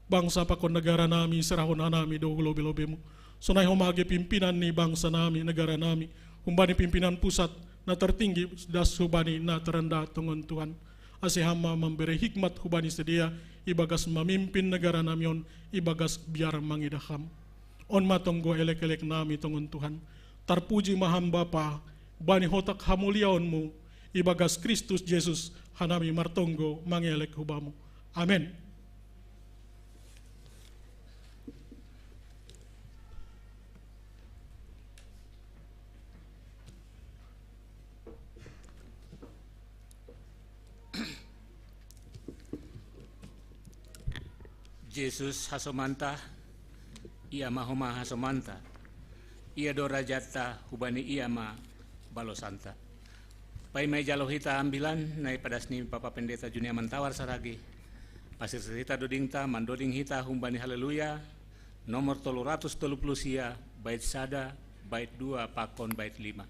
bangsa pakon negara nami, serahon hanami do hu lobe-lobemu. Sonai homa age pimpinan ni bangsa nami, negara nami, humbani pimpinan pusat na tertinggi das hubani na terendah tongon Tuhan. Ase ham ma mambere hikmat hubani sedia ibagas mamimpin negara nami on ibagas biar mangidah ham. On ma tonggo elek-elek nami tongon Tuhan. Tarpuji ma Ham Bapa, bani hotak hamuliaonmu, ibagas Kristus Jesus hanami martonggo mangelek hu Bamu. Amen. Jesus hasomanta, ia ma homa hasomanta, ia do rajatta, hubani ia ma balosanta. Paima ijalo hita ambilan na ipadas ni Bapa Pendeta Junia Mantawar Saragi, pasirsir hita dodingta, mandoding hita humbani Haleluya, nomor tolu ratus tolu puluh sia, bait sada, bait dua, pakon bait lima.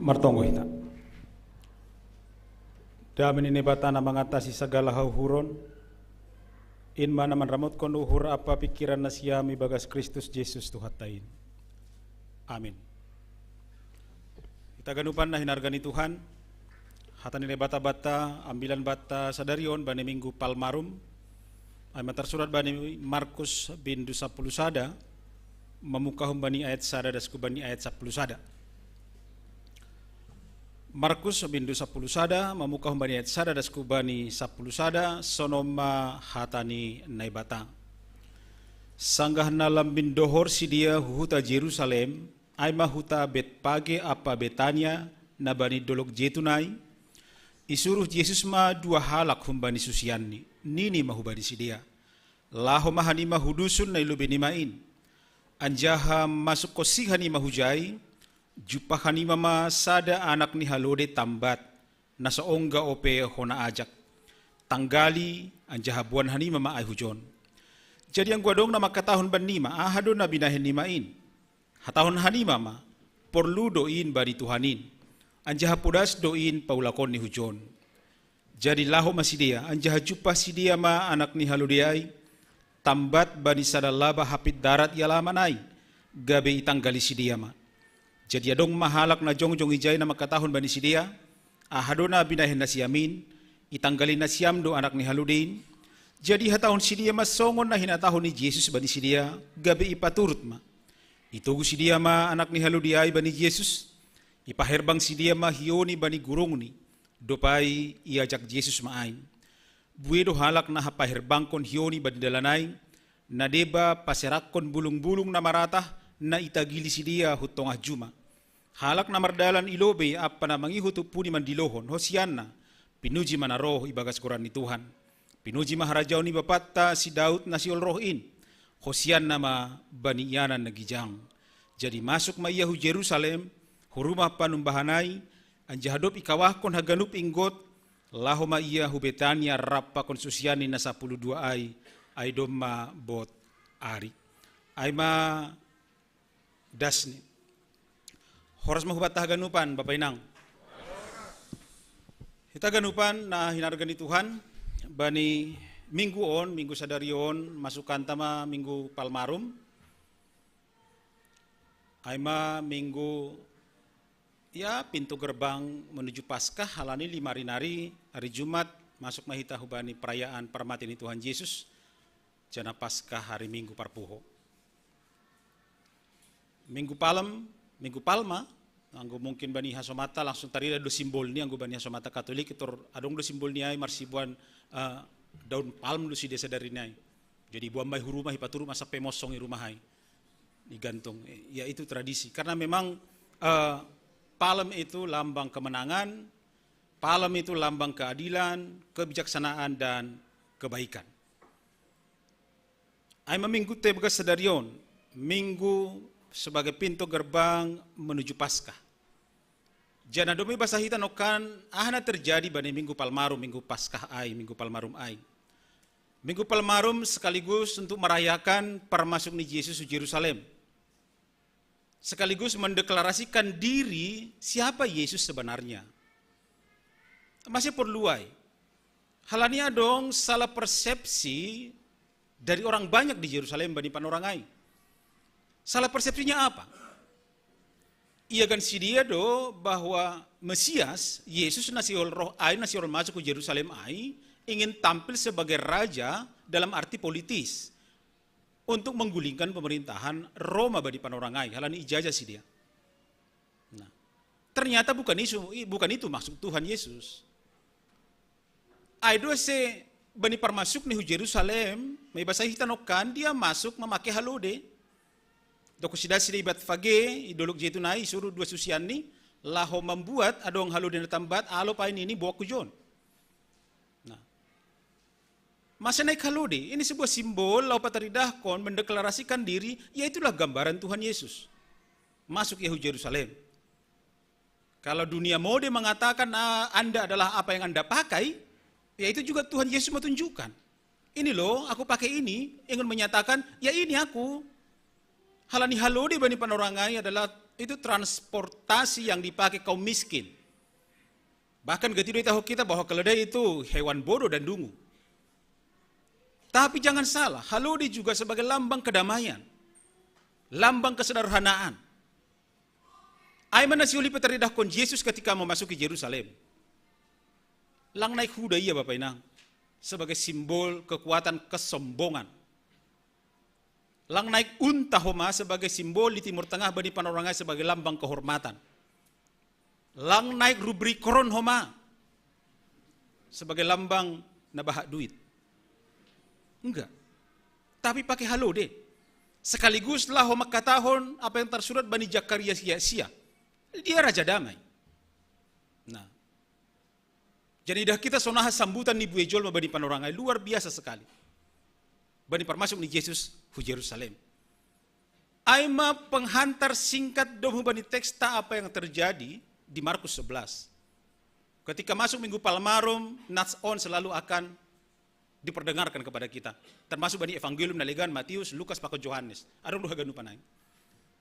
Martonggo hita. Dame ni Naibata na mangatasi sagala hauhuron, in ma na manramotkon uhur ampa pingkiran nasiam ibagas Kristus Jesus Tuhanta in. Amin. Hita ganupan na hinarga ni Tuhan, hata ni Naibata banta, ambilan banta sadari on bani Minggu Palmarum, ai ma tarsurat bani Markus bindu sapuluh sada, mamungkahon bani ayat sada das hu bani ayat sapuluh sada. Markus bindu sapuluh sada, mamungkahon bani ayat sada das hu bani sapuluh sada, sonon ma hata ni Naibata. Sanggah na lambin dohor sidea hu huta Jerusalem, ai ma huta Betpage ampa Betania, na bani dolog Jetun ai, isuruh Jesus ma dua halak humbani susianni, nini ma hubani sidea: Laho ma hanima hu dusun na i lobei nima in. Anjaha masuk konsi hanima hujai, jumpah hanima ma sada anak ni halode tambat, na so ongga ope hona ajak. Tanggali anjaha boan hanima ma ai hujon. Jadi anggo adong na mangkatahon bannima, aha do na binahen nima in? Hatahon hanima ma, porlu do in bani Tuhan in, anjaha podas do in paulakon ni hujon. Jadi laho ma sidea, anjaha jumpah sidea ma anak ni halode ai, tambat bani sada laba hapit darat i alaman ai, gabe itanggali sidea ma. Jadi adong ma halak na jongjong ijai na mangkatahon bani sidea, aha do na binahen nasiam in? Itanggali nasiam do anak ni halode in? Jadi hatahon sidea ma songon na hinatahon ni Jesus bani sidea, gabe ipaturut ma. Itogu sidea ma anak ni halode ai bani Jesus, ipaherbang sidea ma hioni bani gurungni, dob ai iajak Jesus ma ai. Buei do halak na hapaherbangkon hioni bani dalan ai, na deba paserakkon bulung-bulung na maratah, na itagili sidea hu tongah juma. Halak na mardalan i lobei ampa na mangihut umpuni mandilohon, hosianna, pinuji ma na roh ibagas goran ni Tuhan. Pinuji ma harajaon ni bapanta si Daud na sihol roh in. Hosianna ma bani ianan na gijang. Jadi masuk ma ia hu Jerusalem, hu rumah panumbahan ai, anjaha dob ikawahkon haganup inggot, laho ma ia hu Betania rap pakon susianni na sapuluh dua ai, ai domma bot ari. Ai ma dasni. Horas ma hubanta haganupan, Bapa Inang. Hita haganupan na hinarga ni Tuhan, bani minggu on, minggu sadari on, masukanta ma minggu Palmarum. Ai ma minggu, ya, pintu gerbang menuju Paskah, halani lima ari nari, ari Jumat, masuk ma hita hubani perayaan parmate ni Tuhan Jesus, jana Paskah ari Minggu parpuho. Minggu Palem, Minggu Palma, anggo mungkin bani hasomata langsung tarida do simbolni, anggo bani hasomata Katolik tor adong do simbolni ai marsiboan, eh, daun palm do sidea sadari nai. Jadi boan ma i hu rumah, ipaturut ma sampe mosong i rumah ai. Igantung, ya itu tradisi. Karena memang, eh, palem itu lambang kemenangan, palem itu lambang keadilan, kebijaksanaan dan kebaikan. Ai ma minggu tebga sadari on, minggu sebagai pintu gerbang menuju Paskah. Jana domi basa hita nongkan, aha na terjadi bani minggu Palmarum, minggu Paskah ai, minggu Palmarum ai. Minggu Palmarum sekaligus untuk merayakan parmasuk ni Jesus hu Jerusalem. Sekaligus mendeklarasikan diri siapa Yesus sebenarnya. Masih porlu ai. Halani adong salah persepsi dari orang banyak di Jerusalem bani panorang ai. Salah persepsinya apa? Iagan sidea do bahwa Mesias, Yesus na sihol roh ai, na sihol masuk ke Jerusalem ai, ingin tampil sebagai raja dalam arti politis. Untuk menggulingkan pemerintahan Roma bani panorang ai, halani ijajah sidea. Nah, ternyata bukan itu, bukan itu maksud Tuhan Yesus. Ai do se bani parmasukni hu Jerusalem, ma ibasa hita nongkan dia masuk mamake halode. Dokkon sidea sidea i Betfage, i dolok Jetun ai, isuru dua susianni, laho mambuat adong halode na tambat, alo paini ini boak hujon. Nah, masa naik halode, ini sebuah simbol laho pataridahkon, mendeklarasikan diri, ya itulah gambaran Tuhan Yesus. Masuk ia hu Jerusalem. Kalau dunia mode mengatakan, ah, Anda adalah apa yang Anda pakai, ya itu juga Tuhan Yesus mau tunjukkan. Ini loh, aku pakai ini, ingin menyatakan, ya ini aku. Halani halode bani panorang ai adalah itu transportasi yang dipakai kaum miskin. Bahkan gati do itahon hita bahwa keledai itu hewan bodoh dan dungu. Tapi jangan salah, halode juga sebagai lambang kedamaian, lambang kesederhanaan. Ai ma na sihol ipataridahkon Jesus ketika memasuki Jerusalem. Lang naik huda ia, Bapa Inang, sebagai simbol kekuatan kesombongan. Lang naik unta homa sebagai simbol di Timur Tengah bani panorang ai sebagai lambang kehormatan. Lang naik rubri koron homa sebagai lambang na bahat duit. Enggak. Tapi pakai halode. Sekaligus laho mangkatahon apa yang tersurat bani Zakaria sia-sia. Dia Raja Damai. Nah, jadi idah hita sonaha sambutan ni buei jolma bani panorang ai, luar biasa sekali. Bani parmasuk ni Jesus hu Jerusalem. Ai ma penghantar singkat domu bani teksta apa yang terjadi di Markus sebelas. Ketika masuk Minggu Palmarum, nats on selalu akan diperdengarkan kepada kita. Termasuk bani Evangelium na legan, Matius, Lukas, pakon Johanes. Adong do haganupan nai.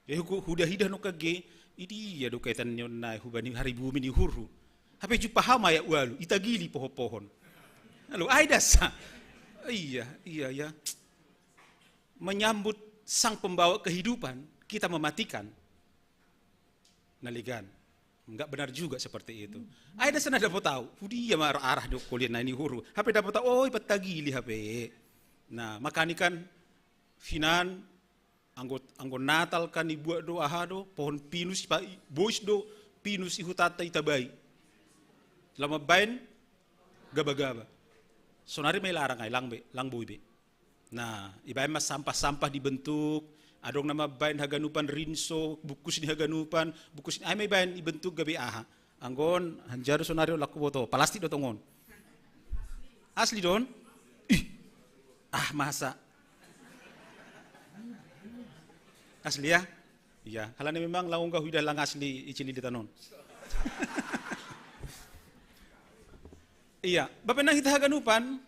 Jadi huda-hida no kage, idi ya do kaitan nai hubani hari bumi ni uhurhu. Hape jupa hau ma ayat ualu, itagili pohon-pohon. Lalu ai dasa. Iya, iya, ya. Menyambut sang pembawa kehidupan, kita mematikan. Na legan. Enggak benar juga seperti itu. Ai dasa na dapot au. Hudia ma arah do kolian na ini uhurhu. Hape dapot au, oi, patagili hape. Nah, makani kan finan anggo, anggo Natal kan ibuat do aha do, pohon pinus, bois do pinus i hutanta itabai. Laho mambaen gaba-gaba. Sonari ma ilarang ai, lang be, lang boi be. Nah, ibaen ma sampah-sampah dibentuk, adong na mambaen haganupan rinso, bungkus ni haganupan, bungkus ni, ai ma ibaen ibentuk gabe aha. Anggo on, hanjar sonari on, laho huboto, palastik do tong on. Asli do on? Ih, ah, masa? Asli ya? Iya, halani memang laung gau huida lang asli i Cililitan on. Iya, bapak nang hita haganupan,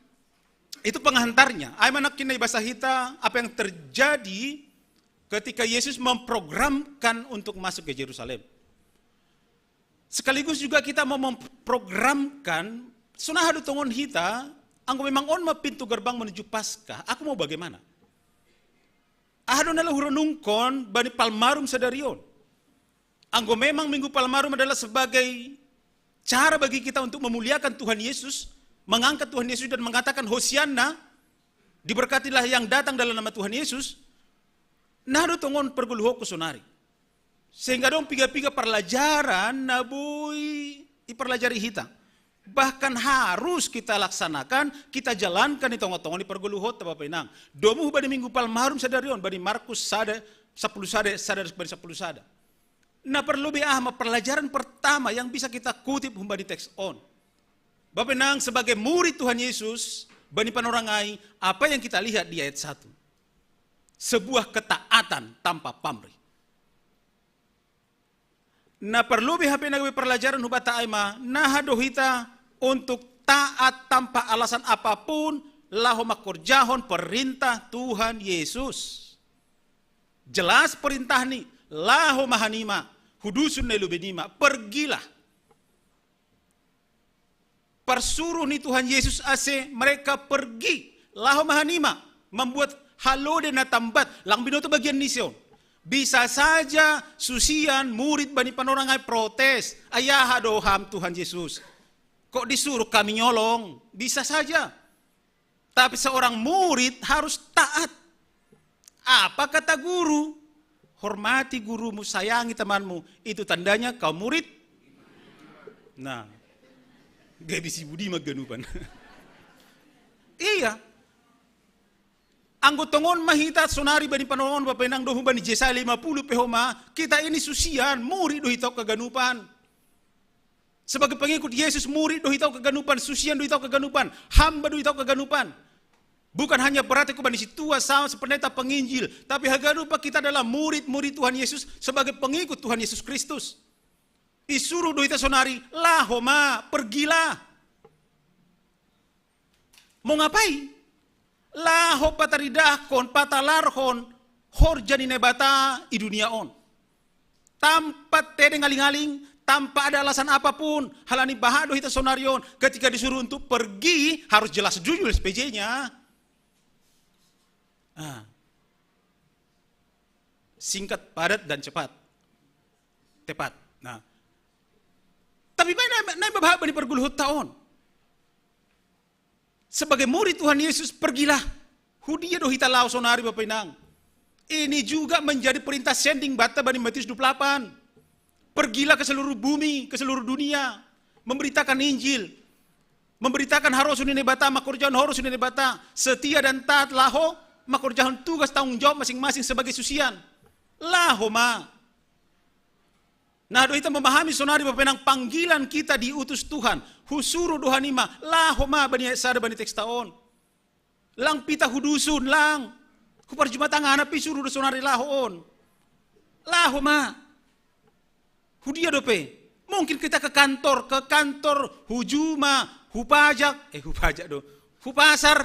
itu penghantarnya. Ai ma nangkin na ibasa hita apa yang terjadi ketika Yesus memprogramkan untuk masuk ke Jerusalem. Sekaligus juga kita mau memprogramkan, sonaha do tong on hita, anggo memang on ma pintu gerbang menuju Paskah, aku mau bagaimana? Aha do na laho hurenungkon bani Palmarum sadari on? Anggo memang Minggu Palmarum adalah sebagai cara bagi kita untuk memuliakan Tuhan Yesus, mengangkat Tuhan Yesus dan mengatakan Hosianna, diberkatilah yang datang dalam nama Tuhan Yesus, na do tong on pargoluhonku sonari. Sehingga adong piga-piga parlajaran na boi iparlajari hita. Bahkan harus kita laksanakan, kita jalankan di tonga-tonga ni pargoluhonta, Bapak Inang. Domu hubani Minggu Palmarum sadari on, bani Markus sada, sapuluh sada, sada bani sapuluh sada. Na parlobei aha ma parlajaran pertama yang bisa kita kutip humbani teks on? Bapak Inang, sebagai murid Tuhan Yesus, bani panorang ai, apa yang kita lihat di ayat satu? Sebuah ketaatan tanpa pamrih. Na parlobei hape na gabe parlajaran hubanta ai ma, naha do hita untuk taat tanpa alasan apapun, laho mangkorjahon perintah Tuhan Yesus. Jelas perintahni, laho ma hanima, hudusun na i lobeinima, pergilah. Parsuruh ni Tuhan Yesus ase mereka pergi, laho ma hanima, membuat halode na tambat, lang binoto bagian ni si on. Bisa saja susian, murid bani panorang ai protes, ai aha do Ham Tuhan Yesus? Kok disuruh kami nyolong? Bisa saja. Tapi seorang murid harus taat. Apa kata guru? Hormati gurumu, sayangi temanmu. Itu tandanya kau murid. Nah, gabe si Budi ma haganupan. Iya. Anggo tong on ma hita sonari bani panorang on, Bapak Inang, domu bani Jesaya lima puluh pe homa, kita ini susian, murid do hita on haganupan. Sebagai pengikut Yesus, murid do hita on haganupan, susian do hita on haganupan, hamba do hita on haganupan. Bukan hanya berarti ku bani sintua, sama si pendeta, penginjil, tapi haganupan kita adalah murid-murid Tuhan Yesus sebagai pengikut Tuhan Yesus Kristus. Isuruh do hita sonari, laho ma, pergilah. Mau ngapai? Laho pataridahkon, patalarhon horja ni Naibata i dunia on. Tanpa tedeng aling-aling, tanpa ada alasan apapun, halani bahat do hita sonari on, ketika disuruh untuk pergi, harus jelas jujur S P J-nya. Ah. Singkat, padat, dan cepat. Tepat. Nah. Tapi baen na, na bahat bani pargoluhonta on. Sebagai murid Tuhan Yesus, pergilah. Hudia do hita laho sonari, Bapak Inang? Ini juga menjadi perintah sending banta bani Matius dua puluh delapan. Pergilah ke seluruh bumi, ke seluruh dunia, memberitakan Injil, memberitakan harosuh ni Naibata, mangkorjahon harosuh ni Naibata, setia dan taat laho mangkorjahon tugas tanggung jawab masing-masing sebagai susian. Laho ma. Na do hita memahami sonari, Bapak Inang, panggilan kita diutus Tuhan. Husuruh do hanima, laho ma, bani ayat sada bani teksta on. Lang pita hudusun, lang. Huparjumatangahon pe, isuruh do sonari laho on. Laho ma. Hudia dope? Mungkin kita ke kantor, ke kantor hu juma, hu pajak, eh, hu pajak do, hu pasar,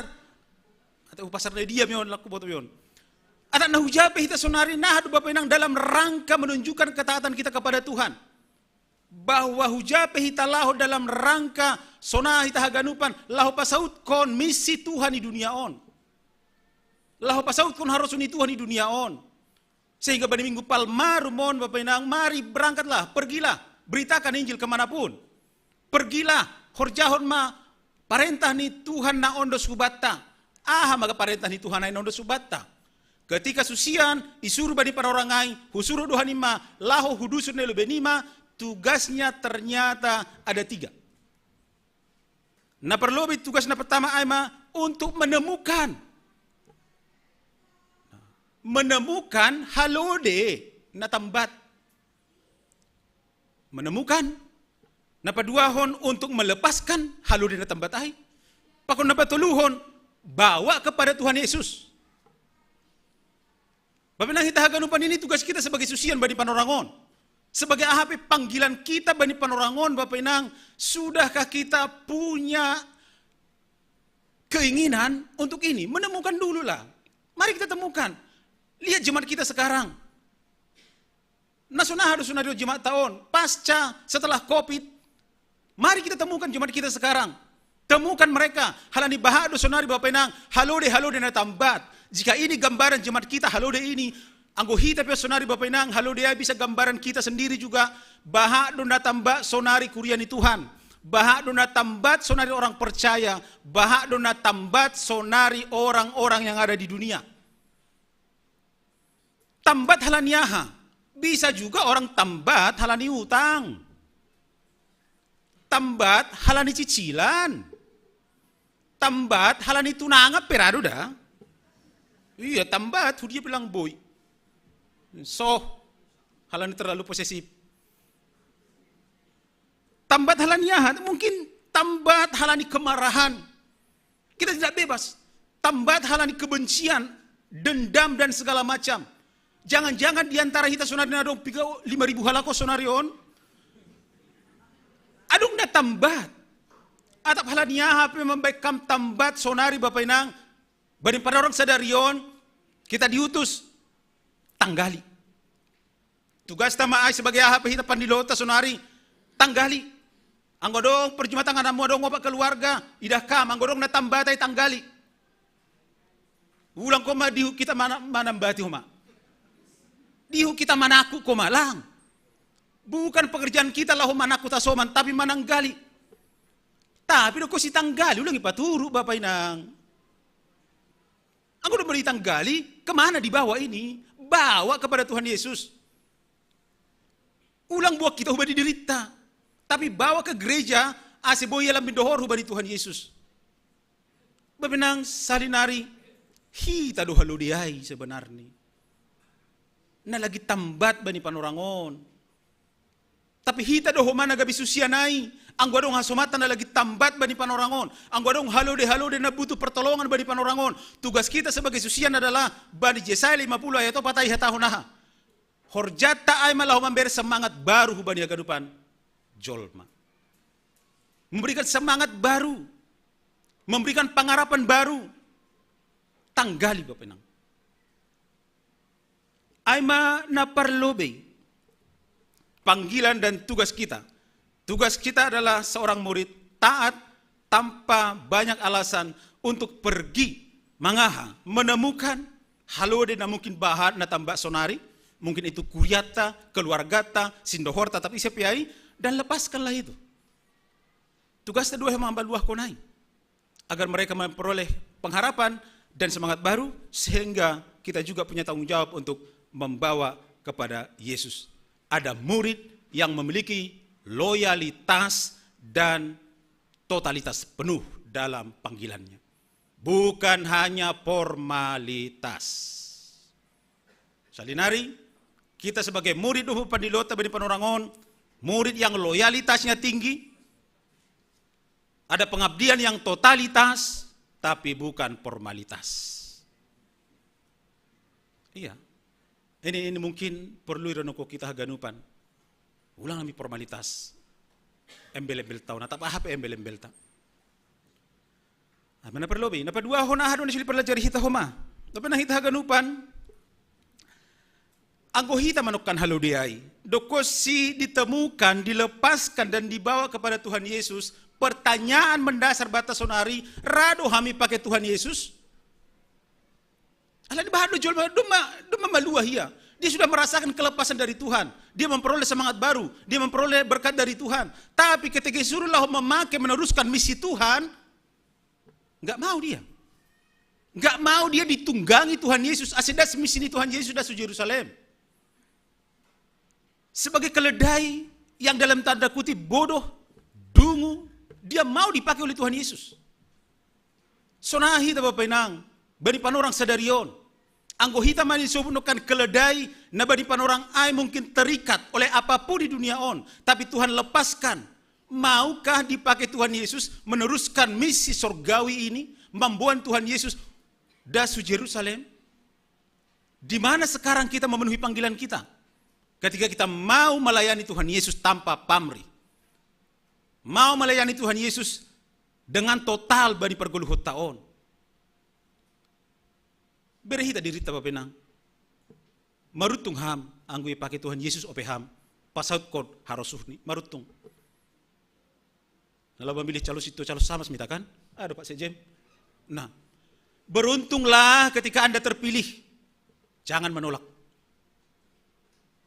atau hu pasar na dia mion, laku boto mion. Atau na hu jape hita sonari, nah, do Bapa Inang, dalam rangka menunjukkan ketaatan kita kepada Tuhan. Bahwa hu jape hita laho dalam rangka sonari hita haganupan, laho pasautkon misi Tuhan di dunia on. Laho pasautkon haroso ni Tuhan di dunia on. Sehingga bani Minggu Palmarum on, Bapa Inang, mari berangkatlah, pergilah, beritakan Injil kemanapun. Pergilah, horjahon ma parentah ni Tuhan na ondos hubatta. Aha ma parentah ni Tuhan na ondos hubatta? Ketika susian disuru bani panorang ai, husuru Tuhan ima laho hudusun ni lobei nima, tugasnya ternyata ada tiga. Na parlobei tugas na pertama ai ma untuk menemukan. Menemukan halode na tambat. Menemukan. Na paduahon untuk melepaskan halode na tambat ai. Pakon na patoluhon, bawa kepada Tuhan Yesus. Bapa Inang, hita haganupan ini tugas kita sebagai susian bani panorang on. Sebagai aha pe panggilan kita bani panorang on, Bapa Inang, sudahkah kita punya keinginan untuk ini? Menemukan dulu lah. Mari kita temukan. Lihat jemaat kita sekarang. Na so naha do sonari jemaat ta on, pasca setelah covid. Mari kita temukan jemaat kita sekarang. Temukan mereka. Halani baha do sonari, Bapa Inang, halode-halode na tambat. Jika ini gambaran jemaat kita halode ini, anggo hita pe sonari, Bapa Inang, halode ai bisa gambaran kita sendiri juga. Baha do na tambat sonari kuria ni Tuhan. Baha do na tambat sonari orang percaya. Baha do na tambat sonari orang-orang yang ada di dunia. Tambat halani aha? Bisa juga orang tambat halani utang. Tambat halani cicilan. Tambat halani tunangan pe ra do da. Iya, tambat, hu dia pe lang boi. So, halani terlalu posesif. Tambat halani aha? Mungkin tambat halani kemarahan. Kita tidak bebas. Tambat halani kebencian, dendam, dan segala macam. Jangan-jangan di antara hita sonari na dong piga lima ribu halak on sonari on, adong na tambat. Atap halani aha pe mambahen kam tambat sonari, Bapa Inang? Bani panorang sadari on, kita diutus tanggali. Tugasta ma ai sebagai aha pe hita pandilota sonari, tanggali. Anggo adong parjumatangan, amu adong opat keluarga, idah kam, anggo adong na tambat ai, tanggali. Ulang ho ma dihu kita mana-, manambati ho ma. Dihu kita manaku ho ma, lang. Bukan pekerjaan kita laho manaku tasoman, tapi mananggali. Tapi do ho sitanggali, ulang ipaturu, Bapa Inang. Anggo do ditanggali, kemana dibawa ini? Bawa kepada Tuhan Yesus. Ulang buat kita hubani dirinta, tapi bawa ke gereja, ase boi ia lambin dohor hubani Tuhan Yesus. Bapa Inang, sahali nari hita do halode ai sebenarni. Na lagi tambat bani panorang on. Tapi hita do homa na gabe susian ai, anggo adong hasomanta na lagi tambat bani panorang on, anggo adong halode-halode na butuh pertolongan bani panorang on, tugas kita sebagai susian adalah bani Jesaya lima puluh ayat opat ai hatahon aha? Horjanta ai ma laho mambere semangat baru hubani haganupan jolma. Memberikan semangat baru, memberikan pengharapan baru. Tanggali, Bapa Inang. Ai ma na parlobei panggilan dan tugas kita. Tugas kita adalah seorang murid taat tanpa banyak alasan untuk pergi mangaha, menemukan halode na mungkin bahat na tambat sonari, mungkin itu kuriatta, keluargata, sindohorta, tapi ise pe ai, dan lepaskanlah itu. Tugasta dua hema mambaluahkon ai, agar mereka memperoleh pengharapan dan semangat baru, sehingga kita juga punya tanggung jawab untuk membawa kepada Yesus. Ada murid yang memiliki loyalitas dan totalitas penuh dalam panggilannya. Bukan hanya formalitas. Sahali nari, kita sebagai murid dohot pandilota bani panorang on, murid yang loyalitasnya tinggi, ada pengabdian yang totalitas, tapi bukan formalitas. Iya. Ini, ini mungkin perlu irenungkon kita haganupan. Ulang hami formalitas. embel-embel tau, na tapahap embel-embel ta. Apa na perlu bi? Na paduahon aha do na suli pelajari hita homa? Apa na hita haganupan? Anggo hita manongkan halode ai, dokon si ditemukan, dilepaskan dan dibawa kepada Tuhan Yesus, pertanyaan mendasar bata sonari, ra do hami pake Tuhan Yesus? Alani bahat do jolma, domma, domma maluah ia. Dia sudah merasakan kelepasan dari Tuhan. Dia memperoleh semangat baru. Dia memperoleh berkat dari Tuhan. Tapi ketika disuruh laho memakai, meneruskan misi Tuhan, nggak mau dia. Nggak mau dia ditunggangi Tuhan Yesus. Ase das misi ni Tuhan Yesus das tu Jerusalem. Sebagai keledai yang dalam tanda kutip bodoh, dungu, dia mau dipakai oleh Tuhan Yesus. Sonari hita Bapa Inang, bani panorang sadari on. Anggo hita ma nisobut nongkan keledai, na bani panorang ai mungkin terikat oleh apapun di dunia on. Tapi Tuhan lepaskan. Maukah dipakai Tuhan Yesus meneruskan misi sorgawi ini, mamboan Tuhan Yesus das tu Jerusalem? Di mana sekarang kita memenuhi panggilan kita? Ketika kita mau melayani Tuhan Yesus tanpa pamrih. Mau melayani Tuhan Yesus dengan total bani pargoluhonta on. Bere hita dirinta Bapa Inang. Maruntung ham, anggo ipake Tuhan Yesus ope ham, pasautkon harosuhni, maruntung. Na laho mamilih calon sintua calon samas ma hita kan? Adong Pak Sekjen. Nah, beruntunglah ketika Anda terpilih. Jangan menolak.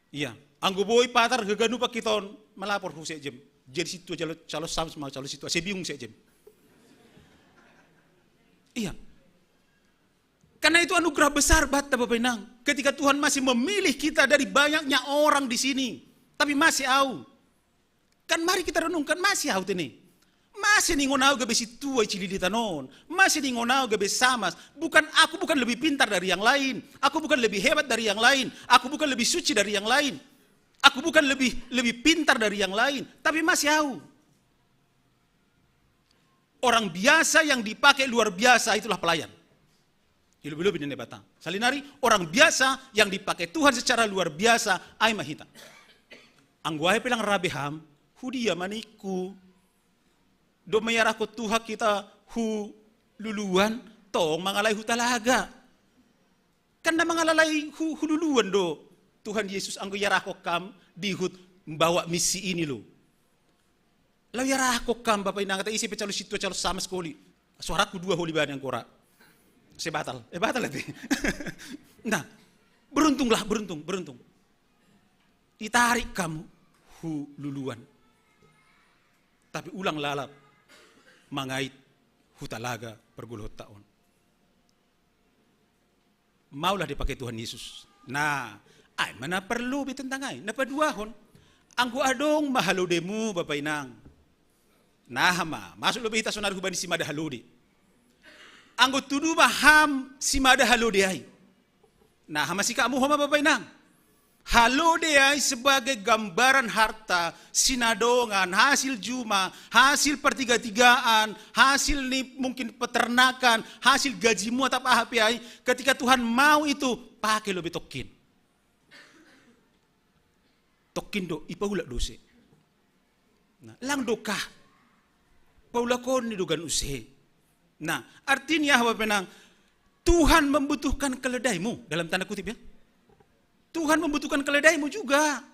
Iya, anggo boi patar haganupan hita on, malapor hu Sekjen. Jadi sintua calon, calon samas ma calon sintua, ase bingung Sekjen. Iya. Karena itu anugerah besar banta Bapa Inang. Ketika Tuhan masih memilih kita dari banyaknya orang di sini. Tapi masih au. Kan mari kita renungkan, masih au tene. Masih ningon au gabe sintua i Cililitan on. Masih ningon au gabe samas. Bukan, aku bukan lebih pintar dari yang lain. Aku bukan lebih hebat dari yang lain. Aku bukan lebih suci dari yang lain. Aku bukan lebih lebih pintar dari yang lain. Tapi masih au. Orang biasa yang dipakai luar biasa itulah pelayan. Di lobi-lobi ni Naibata. Salinari, orang biasa yang dipakai Tuhan secara luar biasa, ai ma hita. Anggo ai pe lang rabe ham, hu dia ma ningku. Domma iarahon Tuhan hita hu luluan, tong mangalai hu talaga. Kan na mangalai hu, hu luluan do Tuhan Yesus anggo iarahon kam dihut mbawa misi ini lo. Laho iarahon kam Bapa Inang, ate ise pe calon sintua calon samas holi. Suaraku dua holi bani anggo ra. Ase batal. Eh, batal ate. Nah, beruntunglah, beruntung, beruntung. Ditarik kam hu luluan. Tapi ulang lalap mangait hu talaga pargoluhonta on. Maulah dipake Tuhan Yesus. Nah, ai ma na parlu be tentang ai. Na paduahon, anggo adong ma halodemu Bapa Inang. Naha ma, masuk lobi hita sonari hubani simada halode. Anggo tudu ma ham simada halode ai. Naha ma sikapmu homa Bapa Inang. Halode ai sebagai gambaran harta, sinadongan, hasil juma, hasil pertiga-tigaan, hasil ni mungkin peternakan, hasil gajimu atap aha pe ai, ketika Tuhan mau itu, pake lobi tongkin. Tongkin do, ipaulak do use. Nah, lang do kah? Paulakon ni do gan use. Nah, artini aha Bapa Inang? Tuhan membutuhkan keledaimu, dalam tanda kutip ya. Tuhan membutuhkan keledaimu juga.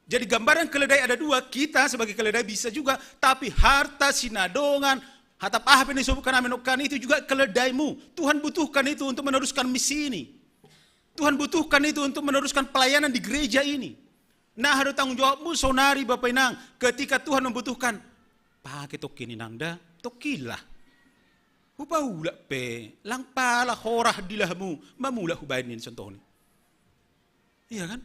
Jadi gambaran keledai ada dua, kita sebagai keledai bisa juga, tapi harta sinadongan, harta paha yang disebutkan amin itu juga keledaimu. Tuhan butuhkan itu untuk meneruskan misi ini. Tuhan butuhkan itu untuk meneruskan pelayanan di gereja ini. Nah, ada tanggung jawabmu sonari Bapa Inang, ketika Tuhan membutuhkan, pake tongkin Inang da, tongkinlah. Hupaulak pe, lang pala horah dilahmu, mamulak hubaen ni sontohni. Iya kan?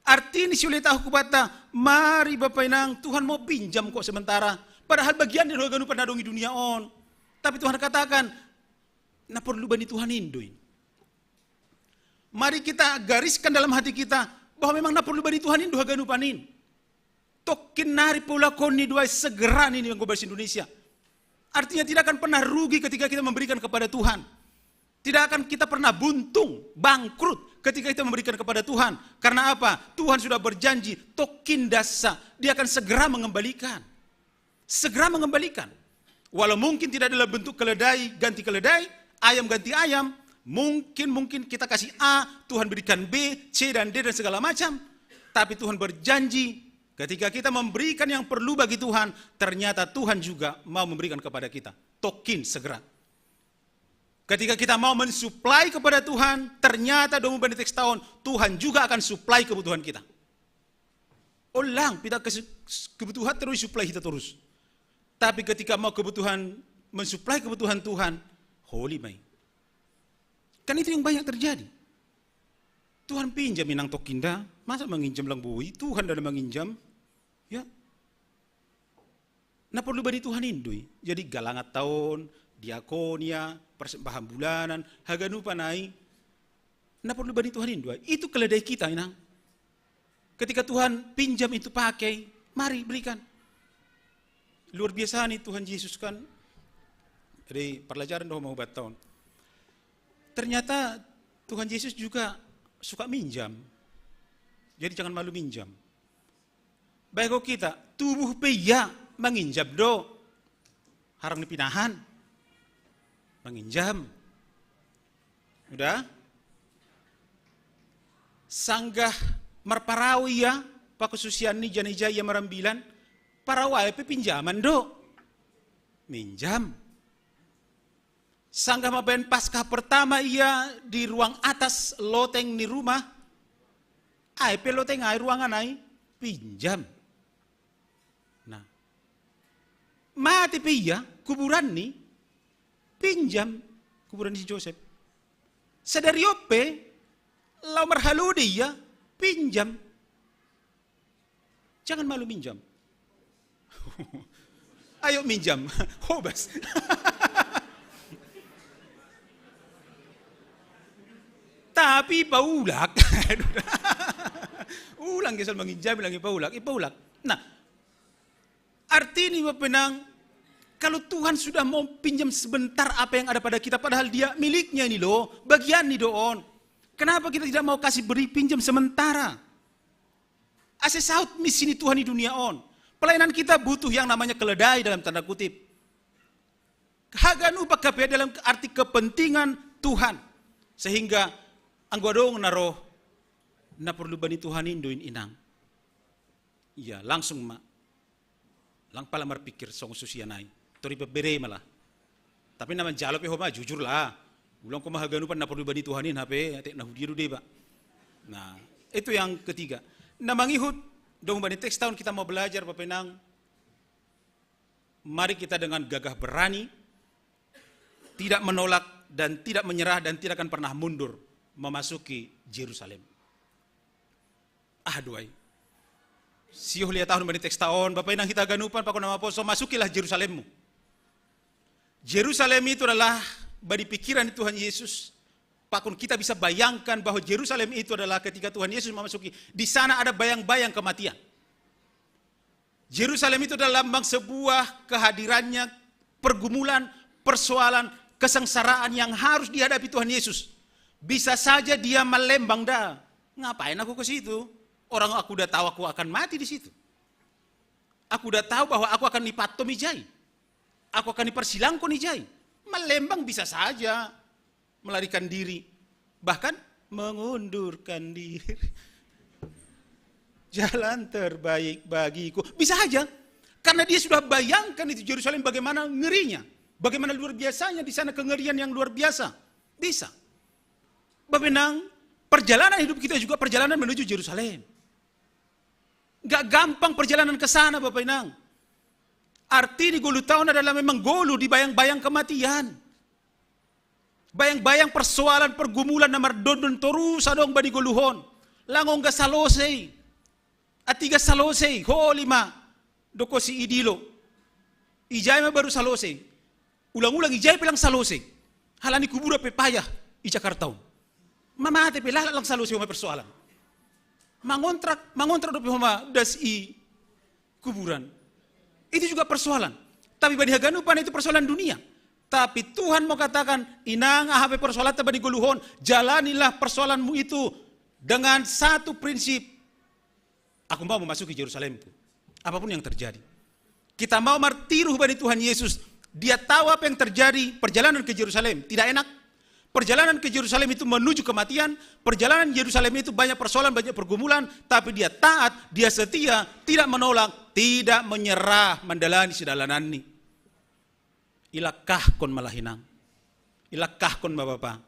Artini siulitahon hubanta, mari Bapa Inang, Tuhan mau pinjam kok sementara. Padahal bagian dari haganupan na adong i dunia on. Tapi Tuhan katakan, na porlu bani Tuhan in do in. Mari kita gariskan dalam hati kita bahwa memang na porlu bani Tuhan in do haganupan in. Tongkin nari paulakon ni do ai segera ni anggo bahasa Indonesia. Artinya tidak akan pernah rugi ketika kita memberikan kepada Tuhan. Tidak akan kita pernah buntung, bangkrut ketika kita memberikan kepada Tuhan. Karena apa? Tuhan sudah berjanji, tokin dasa, Dia akan segera mengembalikan. Segera mengembalikan. Walau mungkin tidak dalam bentuk keledai ganti keledai, ayam ganti ayam, mungkin mungkin kita kasih A, Tuhan berikan B, C dan D dan segala macam. Tapi Tuhan berjanji, ketika kita memberikan yang perlu bagi Tuhan, ternyata Tuhan juga mau memberikan kepada kita. Tokin segera. Ketika kita mau mensuplai kepada Tuhan, ternyata domu bani teks tahun, Tuhan juga akan supply kebutuhan kita. Olang, kita kebutuhan terus supply kita terus. Tapi ketika mau kebutuhan, mensuplai kebutuhan Tuhan, holy mai. Kan itu yang banyak terjadi. Tuhan pinjam inang tokinda, masa menginjam lang bui, Tuhan dana menginjam. Ya. Na perlu bani Tuhan indui. Jadi galangat tahun, diakonia, persembahan bulanan, haganupa nai. Na perlu bani Tuhan indui. Itu keledai kita, inang. Ketika Tuhan pinjam itu pakai, mari berikan. Luar biasa nih Tuhan Yesus kan. Jadi pelajaran doh mau tahun. Ternyata Tuhan Yesus juga suka minjam. Jadi jangan malu minjam. Baik kita, tubuh pe ia menginjam do. Harang dipinahan. Menginjam. Udah? Sanggah marparau ia, pakususian ni janija ia marambilan, parau ai pe pinjaman do. Minjam. Sanggah mabaen Paskah pertama ia di ruang atas loteng ni rumah, ai pe loteng ai ruangan ai pinjam. Nah, mate pe ia kuburan ni pinjam, kuburan ni si Joseph. Sadari ope lau marhalode ia pinjam. Jangan malu minjam. Ayo minjam. Hobas. Tapi paulak. Ulang gesal menginjam lagi paulak. Paulak. Nah, arti ini penang, kalau Tuhan sudah mau pinjam sebentar apa yang ada pada kita, padahal dia miliknya ini loh, bagian nih doon. Kenapa kita tidak mau kasih beri pinjam sementara? Ase saut misi ni Tuhan di dunia on. Pelayanan kita butuh yang namanya keledai dalam tanda kutip. Haganupa kape dalam arti kepentingan Tuhan. Sehingga anggo adong na roh, na perlu bani Tuhan indoin inang. Iya, langsung ma. Lang pala marpikir song susian ai. Tori pe bere malah. Tapi na manjalo pe homa jujur lah. Ulang ko ma haganupan na perlu bani Tuhan in hape, tek na hudia do deba. Nah, itu yang ketiga. Na mangihut dong bani teks tahun kita mau belajar bapenang. Mari kita dengan gagah berani, tidak menolak dan tidak menyerah dan tidak akan pernah mundur memasuki Jerusalem. Ah, duai. Sioh lia tahun bani teks tahun, Bapak inang kita ganupan, pakon nama poso, masukilah Jerusalemmu. Jerusalem itu adalah badi pikiran Tuhan Yesus. Pakon kita bisa bayangkan bahwa Jerusalem itu adalah ketika Tuhan Yesus memasuki, di sana ada bayang-bayang kematian. Jerusalem itu adalah lambang sebuah kehadirannya, pergumulan, persoalan, kesengsaraan yang harus dihadapi Tuhan Yesus. Bisa saja dia melembang dah. Ngapain aku ke situ? Orang aku udah tahu aku akan mati di situ. Aku udah tahu bahwa aku akan dipatom ijai. Aku akan dipersilangkon ijai. Melembang bisa saja, melarikan diri, bahkan mengundurkan diri. Jalan terbaik bagiku. Bisa saja. Karena dia sudah bayangkan itu Jerusalem bagaimana ngerinya. Bagaimana luar biasanya di sana kengerian yang luar biasa. Bisa. Bapak inang, perjalanan hidup kita juga perjalanan menuju Jerusalem. Gak gampang perjalanan ke sana Bapak inang. Arti ni golu tahun adalah memang golu di bayang-bayang kematian. Bayang-bayang persoalan pergumulan na mardondon torus adong bani goluhon. Lang ongga salosei. Atiga salosei, ho lima. Doko si idilo. Ijai ma baru salosei. Ulang-ulang ijai pe lang salosei. Halani kuburan pe payah i Jakarta on. Mamate pe lalat lang salosei homa persoalan. Mangontrak, mangontrak dope homa das i kuburan. Itu juga persoalan. Tapi bani haganupan itu persoalan dunia. Tapi Tuhan mau katakan, "Inang, aha pe persoalan ta bani goluhon, jalanilah persoalanmu itu dengan satu prinsip. Aku mau memasuki Jerusalemku. Apapun yang terjadi." Kita mau martiru bani Tuhan Yesus. Dia tahu apa yang terjadi, perjalanan ke Jerusalem. Tidak enak. Perjalanan ke Jerusalem itu menuju kematian. Perjalanan Yerusalem itu banyak persoalan, banyak pergumulan. Tapi dia taat, dia setia, tidak menolak, tidak menyerah, mandalani sidalanan ni. Ilakahkon ma lahinang. Ilakahkon ma bapa.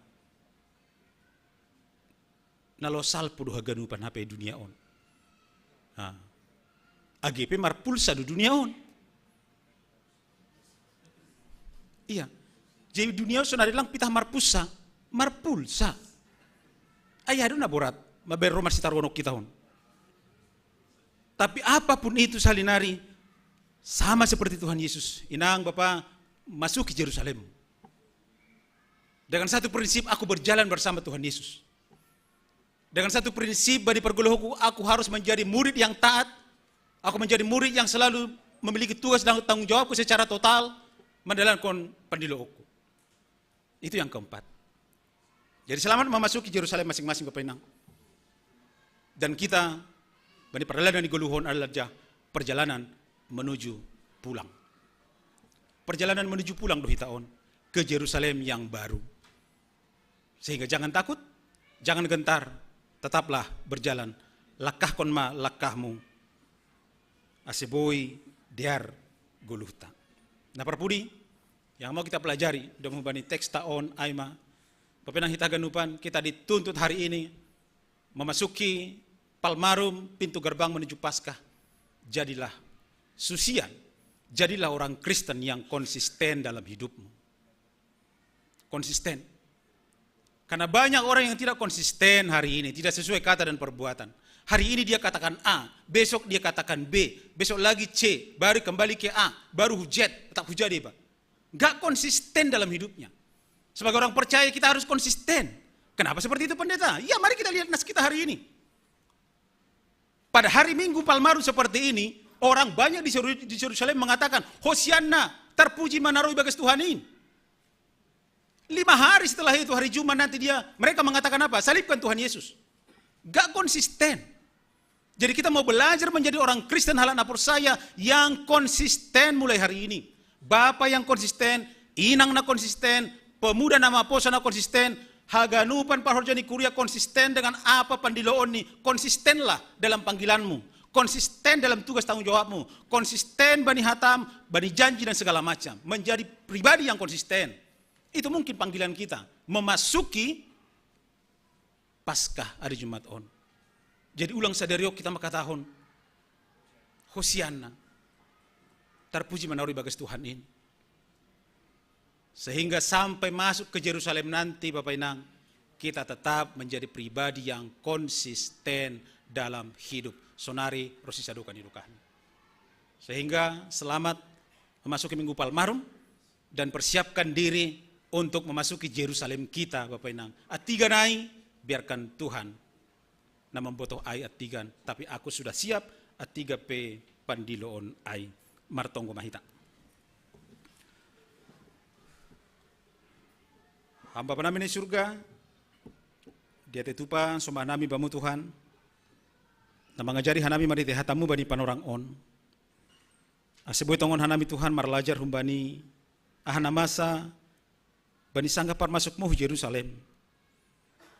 Na lo salpu do haganupan hape dunia on. Ha. Age pe marpulsa do dunia on. Iya. Jadi dunia on sonari lang pitah marpulsa. Marpulsa. Ai aha do na borat. Maberro marsitaruhon kita on. Tapi apapun itu salinari, sama seperti Tuhan Yesus. Inang, bapa, masuki Jerusalem. Dengan satu prinsip, aku berjalan bersama Tuhan Yesus. Dengan satu prinsip, bani pargoluhonku, aku harus menjadi murid yang taat. Aku menjadi murid yang selalu memiliki tugas dan tanggung jawabku secara total menjalankan pandiloonku. Itu yang keempat. Jadi selamat memasuki Jerusalem masing-masing, bapa inang. Dan kita, bani pardalan ni goluhon adalah ja-, perjalanan menuju pulang. Perjalanan menuju pulang do hita on ke Jerusalem yang baru. Sehingga jangan takut, jangan gentar, tetaplah berjalan. Lakahkon ma lakahmu. Ase boi dear goluhta. Na parpudi, yang mau kita pelajari, dong hubani teks ta on, ai ma, bapa inang hita haganupan, kita dituntut hari ini memasuki Palmarum, pintu gerbang menuju Paskah. Jadilah susian, jadilah orang Kristen yang konsisten dalam hidupmu. Konsisten. Karena banyak orang yang tidak konsisten hari ini, tidak sesuai kata dan perbuatan. Hari ini dia katakan A, besok dia katakan B, besok lagi C, baru kembali ke A, baru Z, tetap hujade, Pak. Nggak konsisten dalam hidupnya. Sebagai orang percaya kita harus konsisten. Kenapa seperti itu, pendeta? Ya, mari kita lihat nas kita hari ini. Pada hari Minggu Palmarum seperti ini, orang banyak di Jeru-, di Yerusalem mengatakan, "Hosianna, tarpuji ma na ro ibagas Tuhan in." Lima hari setelah itu, hari Jumat nanti dia, mereka mengatakan apa? "Salibkan Tuhan Yesus." Gak konsisten. Jadi kita mau belajar menjadi orang Kristen halak na porsaya yang konsisten mulai hari ini. Bapa yang konsisten, inang na konsisten, pemuda na maposo na konsisten, haganupan parhorja ni kuria konsisten dengan apa pandiloon ni, konsistenlah dalam panggilanmu, konsisten dalam tugas tanggung jawabmu, konsisten bani hatam, bani janji dan segala macam. Menjadi pribadi yang konsisten. Itu mungkin panggilan kita, memasuki Paskah ari Jumat on. Jadi ulang sadari on kita makatahon, "Hosianna, tarpuji ma na ro ibagas Tuhan in." Sehingga sampai masuk ke Jerusalem nanti, Bapak Inang, kita tetap menjadi pribadi yang konsisten dalam hidup. Sonari ro sisadokan idokahni. Sehingga selamat memasuki Minggu Palmarum dan persiapkan diri untuk memasuki Jerusalem kita, Bapak Inang. Attigan ai, biarkan Tuhan na mambotoh ai attigan, tapi aku sudah siap, attiga pe pandiloon ai. Martonggo ma hita. Ham Bapa nami na i surga, dia tetupa sombah nami Bamu Tuhan, na mangajari hanami marhitei hatamu bani panorang on. Ase boi tongon hanami Tuhan marlajar humbani aha na masa bani sanggah parmasukmu hu Jerusalem.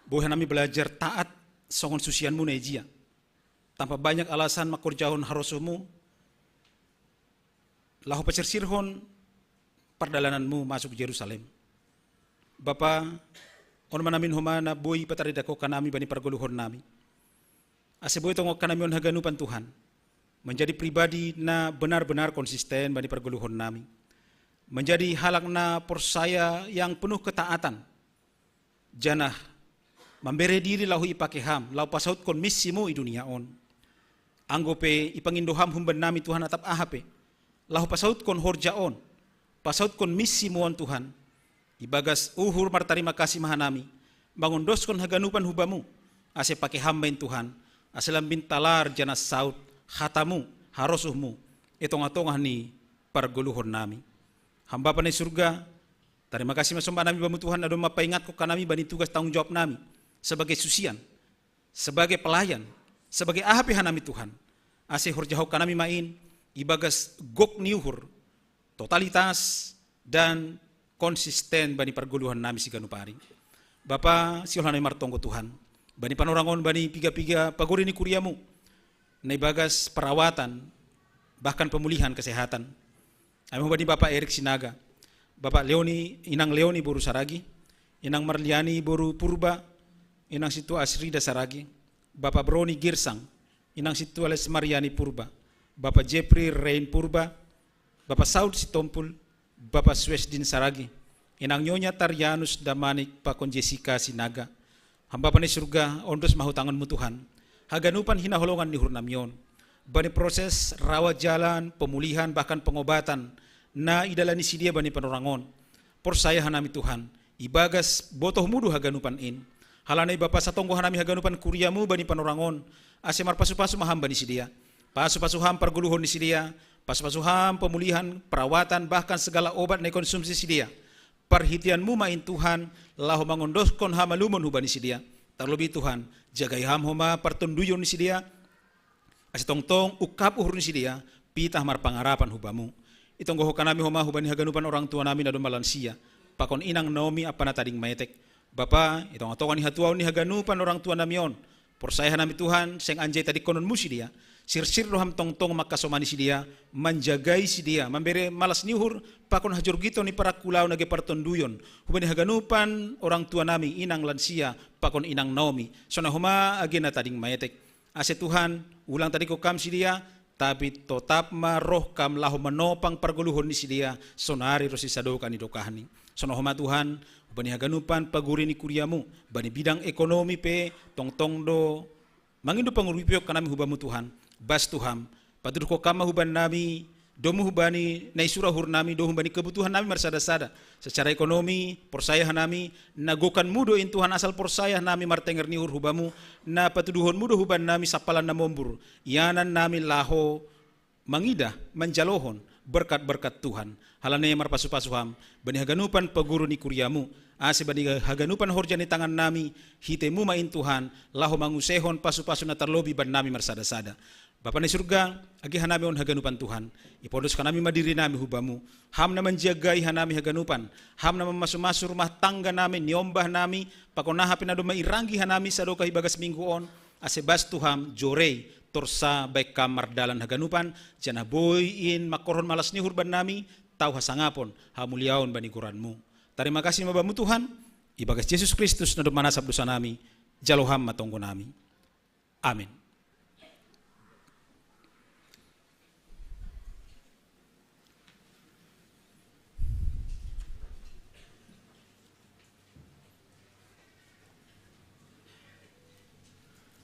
Boi hanami balajar taat songon susianmu na ijia. Tanpa banyak alasan mangkorjahon harosuhmu, laho pasirsirhon pardalananmu masuk Jerusalem. Bapa, on ma namin homa na boi patardok hanami bani pargoluhon nami. Ase boi tongon hanami on haganupan Tuhan. Menjadi pribadi na benar-benar konsisten bani pargoluhon nami. Menjadi halak na porsaya yang penuh ketaatan. Janah mambere diri laho ipake ham, laho pasautkon missimu i dunia on. Anggo pe ipangindo ham humbannami Tuhan atap aha pe, laho pasautkon horja on, pasautkon missimu on Tuhan. Ibagas uhur martarima kasih ma hanami, mangondoskon haganupan hu Bamu, ase pake ham ma in Tuhan, ase lambin talar janah saut hatamu, harosuhmu, i tongah-tongah ni pargoluhon nami. Ham Bapa na i surga, Tarima kasih ma somba nami bamu Tuhan, na domma paingatkon hanami bani tugas tanggung jawab nami sebagai susian, sebagai pelayan, sebagai aha pe hanami Tuhan. Ase horjahon hanami ma in ibagas gok ni uhur, totalitas, dan konsisten bani pargoluhan nami siganup ari. Bapa, sihol hanami martonggo Tuhan bani panorang on, bani piga-piga pagori ni kuriamu na ibagas perawatan, bahkan pemulihan kesehatan. Ami hubani Bapa Erik Sinaga, Bapa Leoni, Inang Leoni boru Saragi, Inang Marliani boru Purba, Inang Situ Asrida Saragi, Bapa Broni Girsang, Inang Situ Ales Mariani Purba, Bapa Jepri Rein Purba, Bapa Saud Sitompul, Bapa Suesdin Saragi, Inang Nyonya Tarianus Damanik pakon Jessica Sinaga. Ham Bapa ni surga, ondos ma hu tanganmu Tuhan haganupan hinaholongan ni uhur nami on bani proses rawat jalan, pemulihan, bahkan pengobatan na idalani sidea bani panorang on. Porsaya hanami Tuhan, ibagas botohmu do haganupan in. Halani Bapa, satonggo hanami haganupan kuriamu bani panorang on, ase marpasu-pasu ma ham bani sidea. Pasu-pasu ham pargoluhon ni sidea, pasu-pasu ham pemulihan, perawatan, bahkan segala obat na ikonsumsi sidea. Parhiteanmu ma in Tuhan, laho mangondoskon hamalumon hubani sidea. Tarlobi Tuhan, jagai ham homa partonduyon ni sidea, ase tongtong ungkap uhur ni sidea, pitah marpangarapan hu Bamu. Itonggohon hanami homa hubani haganupan orang tua nami na domma lansia, pakon Inang Naomi ampa na tading maetek. Bapa, i tonga-tonga ni hatuaon ni haganupan orang tua nami on, porsaya hanami Tuhan, seng anjai tadingkononmu sidea, sirsir do ham tongtong mangkasomani sidea, manjagai sidea, mambere malas ni uhur pakon hajorgiton ni parangkulaon age partonduyon hubani haganupan orang tua nami, Inang lansia pakon Inang Naomi, sonai homa age na tading maetek. Ase Tuhan, ulang tadingkon kam sidea, tapi totap ma roh kam laho manopang pargoluhon ni sidea, sonari ronsi sadokah ni dokahni. Sonai homa Tuhan, hubani haganupan pagori ni kuriamu, bani bidang ekonomi pe, tongtong do mangindo panguripeon hanami hu Bamu Tuhan. Bas tu ham, patuduhkon kam ma hubannami, domu hubani na isura uhur nami, domu hubani kebutuhan nami marsada-sada. Secara ekonomi, porsaya hanami, na gokanmu do in Tuhan, asal porsaya hanami martenger ni uhur hu Bamu, na patuduhonmu do hubannami sampalan na mombur, ianan nami laho mangidah, manjalohon berkat-berkat Tuhan. Halani marpasu-pasu ham bani haganupan pagori ni kuriamu, ase bani haganupan horja ni tangan nami, hitemu ma in Tuhan, laho mangusehon pasu-pasu na tarlobi bannami marsada-sada. Bapa ni surga, age hanami on haganupan Tuhan, ipondos hanami ma diri nami hu Bamu. Ham na manjagai hanami haganupan, ham na mamasu-masu rumah tangga nami, niombah nami, pakon aha pe na domma iranggi hanami sadokah ibagas minggu on, ase bas tu ham, jorei, torsa baen kam mardalan haganupan, janah boi in mangkorhon malas ni uhur bannami, tau hasangapon, hamuliaon bani goranmu. Tarima kasih ma Bamu Tuhan, ibagas Jesus Kristus na dob manasap dosa nami, jalo ham ma tonggo nami. Amin.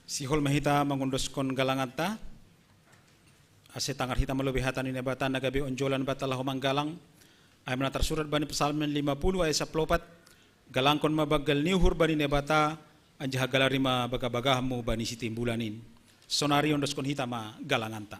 Sihol ma hita mangondoskon galanganta, ase tangar hita ma lobei hata ni Naibata na gabe onjolan banta laho manggalang, ai ma na tarsurat bani Psalmen lima puluh ayat sapuluh opat, galangkon ma banggal ni uhur bani Naibata, anjaha galari ma bagah-bagahmu bani sitimbulan in. Sonari ondoskon hita ma galanganta.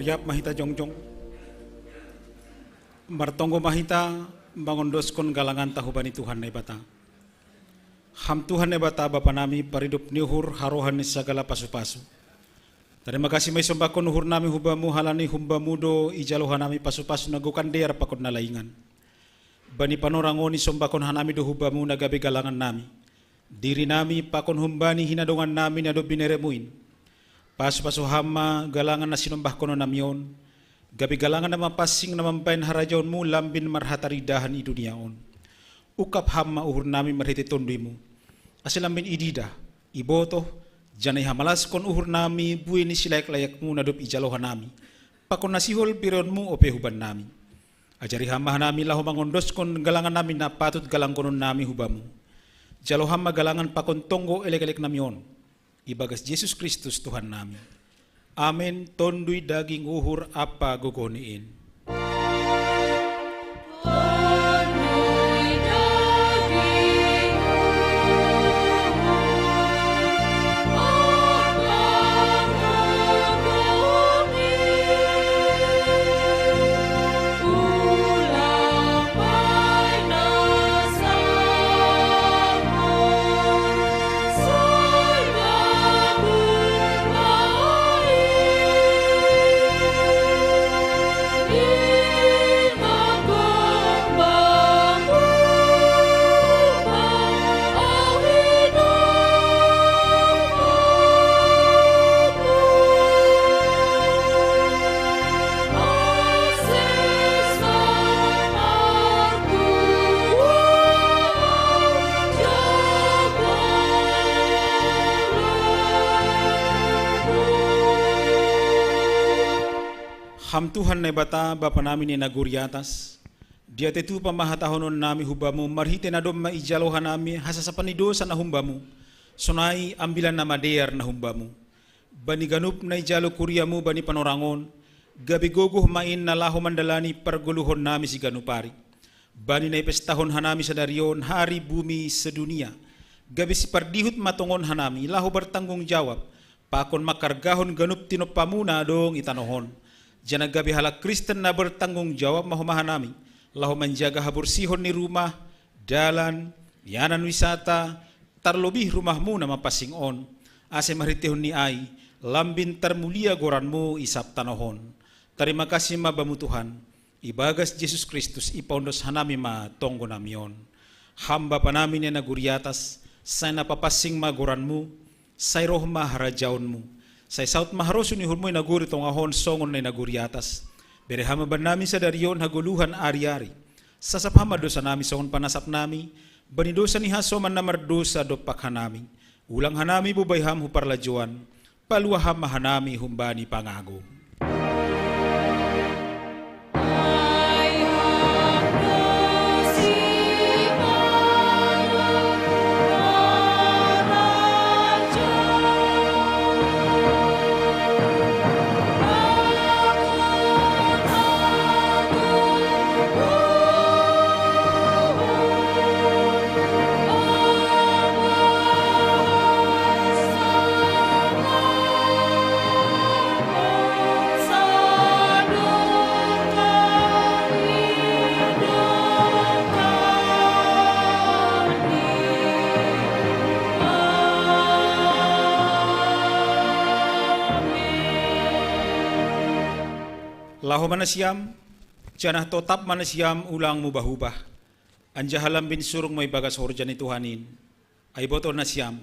Siap ma hita jongjong. Martonggo ma hita mangondoskon galanganta hubani Tuhan Naibata. Ham Tuhan Naibata Bapa nami, paridop ni uhur, harohan ni sagala pasupasu. Tarima kasih ma isombahkon uhur nami hubamu, halani humbamu do ijalo hanami pasupasu na gokan dear pakon na laingan. Bani panorang on isombahkon hanami do hubamu na gabe galangan nami, diri nami pakon humbani hinadongan nami na dob bineremu in. Pasupasu ham ma galangan na sinombahkonon nami on, gabe galangan na mapansing na mambahen harajaonmu lambin marhataridahan i dunia on. Ungkap ham ma uhur nami marhite Tonduimu, ase lambin ididah, ibotoh, janah ihamalaskon uhur nami buei ni silayak-layakmu na dob ijalo hanami, pakon na sihol bireonmu ope huban nami. Ajari ham ma hanami laho mangondoskon galangan nami na patut galangkonon nami hubamu. Jalo ham ma galangan pakon tonggo elek-elek nami on, ibagas Jesus Kristus Tuhan nami. Amen. Tondui, daging, uhur ampa gogoh ni in. Ham Tuhan Naibata, Bapa nami na i nagori atas, diatei tupa ma hatahonon nami hu Bamu marhitei na domma ijalo hanami hasasapan ni dousa na humbamu, sonai Ambilan Namadear na humbamu. Bani ganup na ijalo kuriamu bani panorang on, gabe gogoh ma in na laho mandalani pargoluhon nami siganup ari. Bani na ipestahon hanami sadari on Hari Bumi Sedunia, gabe sipardihut ma tongon hanami laho bertanggung jawab pakon mangkargahon ganup tinompamu na adong i tanoh on. Janah gabe halak Kristen na bertanggung jawab ma homa hanami, laho manjaga haborsihon ni rumah, dalan, yanan wisata, tarlobih rumahmu na mapansing on, ase marhiteihon ni ai lambin tarmulia goranmu i sab tanoh on. Tarima kasih ma Bamu Tuhan, ibagas Jesus Kristus ipaondos hanami ma tonggo nami on. Ham Bapa nami na i nagori atas, sai na papansing ma goranmu, sai roh ma harajaonmu, sai saut ma harosuh ni uhurmu i nagori tongah on songon na i nagori atas. Bere Ham ma bannami sadari on hagoluhan ari-ari. Sasap Ham ma dousa nami songon panasap nami bani dousa ni hasoman na mardousa dompak hanami. Ulang hanami bobai Ham hu parlajouan, palua Ham ma hanami humbani pangago. Laho ma nasiam, janah totap ma nasiam, ulang mubah-ubah. Anjaha lambin surung ma ibagas horja ni Tuhan in. Ai ibotoh nasiam,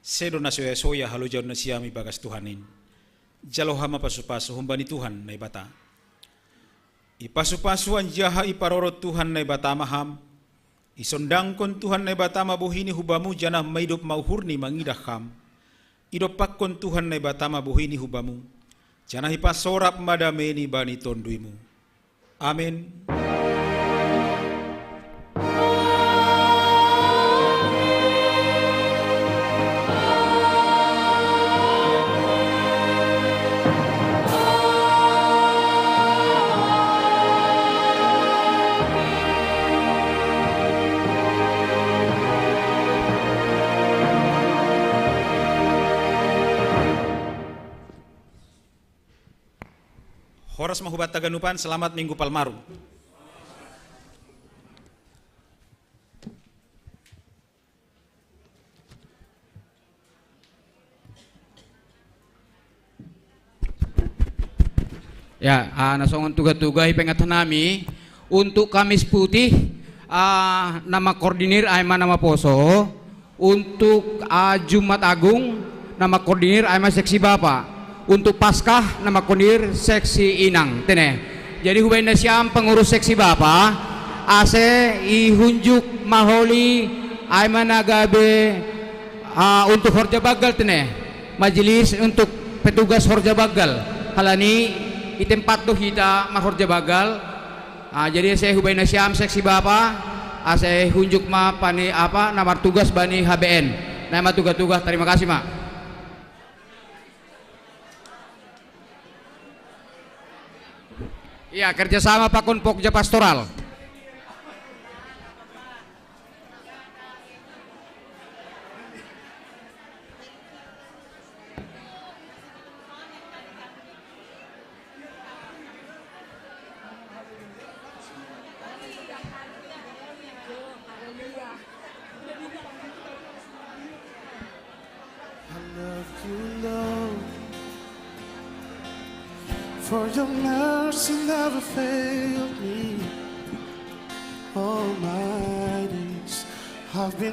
sedo na soya-soya halojaon nasiam ibagas Tuhan in. Jalo Ham ma pasu-pasu humbani Tuhan Naibata. Ipasu-pasu anjaha iparorot Tuhan Naibata ma Ham. Isondangkon Tuhan Naibata ma bohini hu Bamu, janah maidop ma uhurni mangidah Ham. Idompakkon Tuhan Naibata ma bohini hu Bamu, janah ipasorap ma dameini bani tonduimu. Amen. Horas ma hubat taganupan, selamat Minggu Palmarum. Ya, ah, na songon tuga-tuga i pengat nami, untuk Kamis Putih, ah, na mangkoordinir ai ma na maposo, untuk, ah, Jumat Agung, na mangkoordinir ai ma seksi bapa, untuk Paskah, na mangkoordinir seksi inang, tene. Jadi hubaen nasiam pengurus seksi bapa, ase ihunjuk maholi ai ma na gabe, ah, untuk horja banggal tene. Majelis untuk petugas horja banggal. Halani i tempat do hita marhorja banggal. Ah, jadi ase hubaen nasiam seksi bapa, ase hunjuk ma pani apa na martugas bani H B N. Na i ma tuga-tuga, tarima kasih ma. Iya, kerjasama pakon Pokja Pastoral. I love you, Lord, for your mercy never failed me. All my days I've been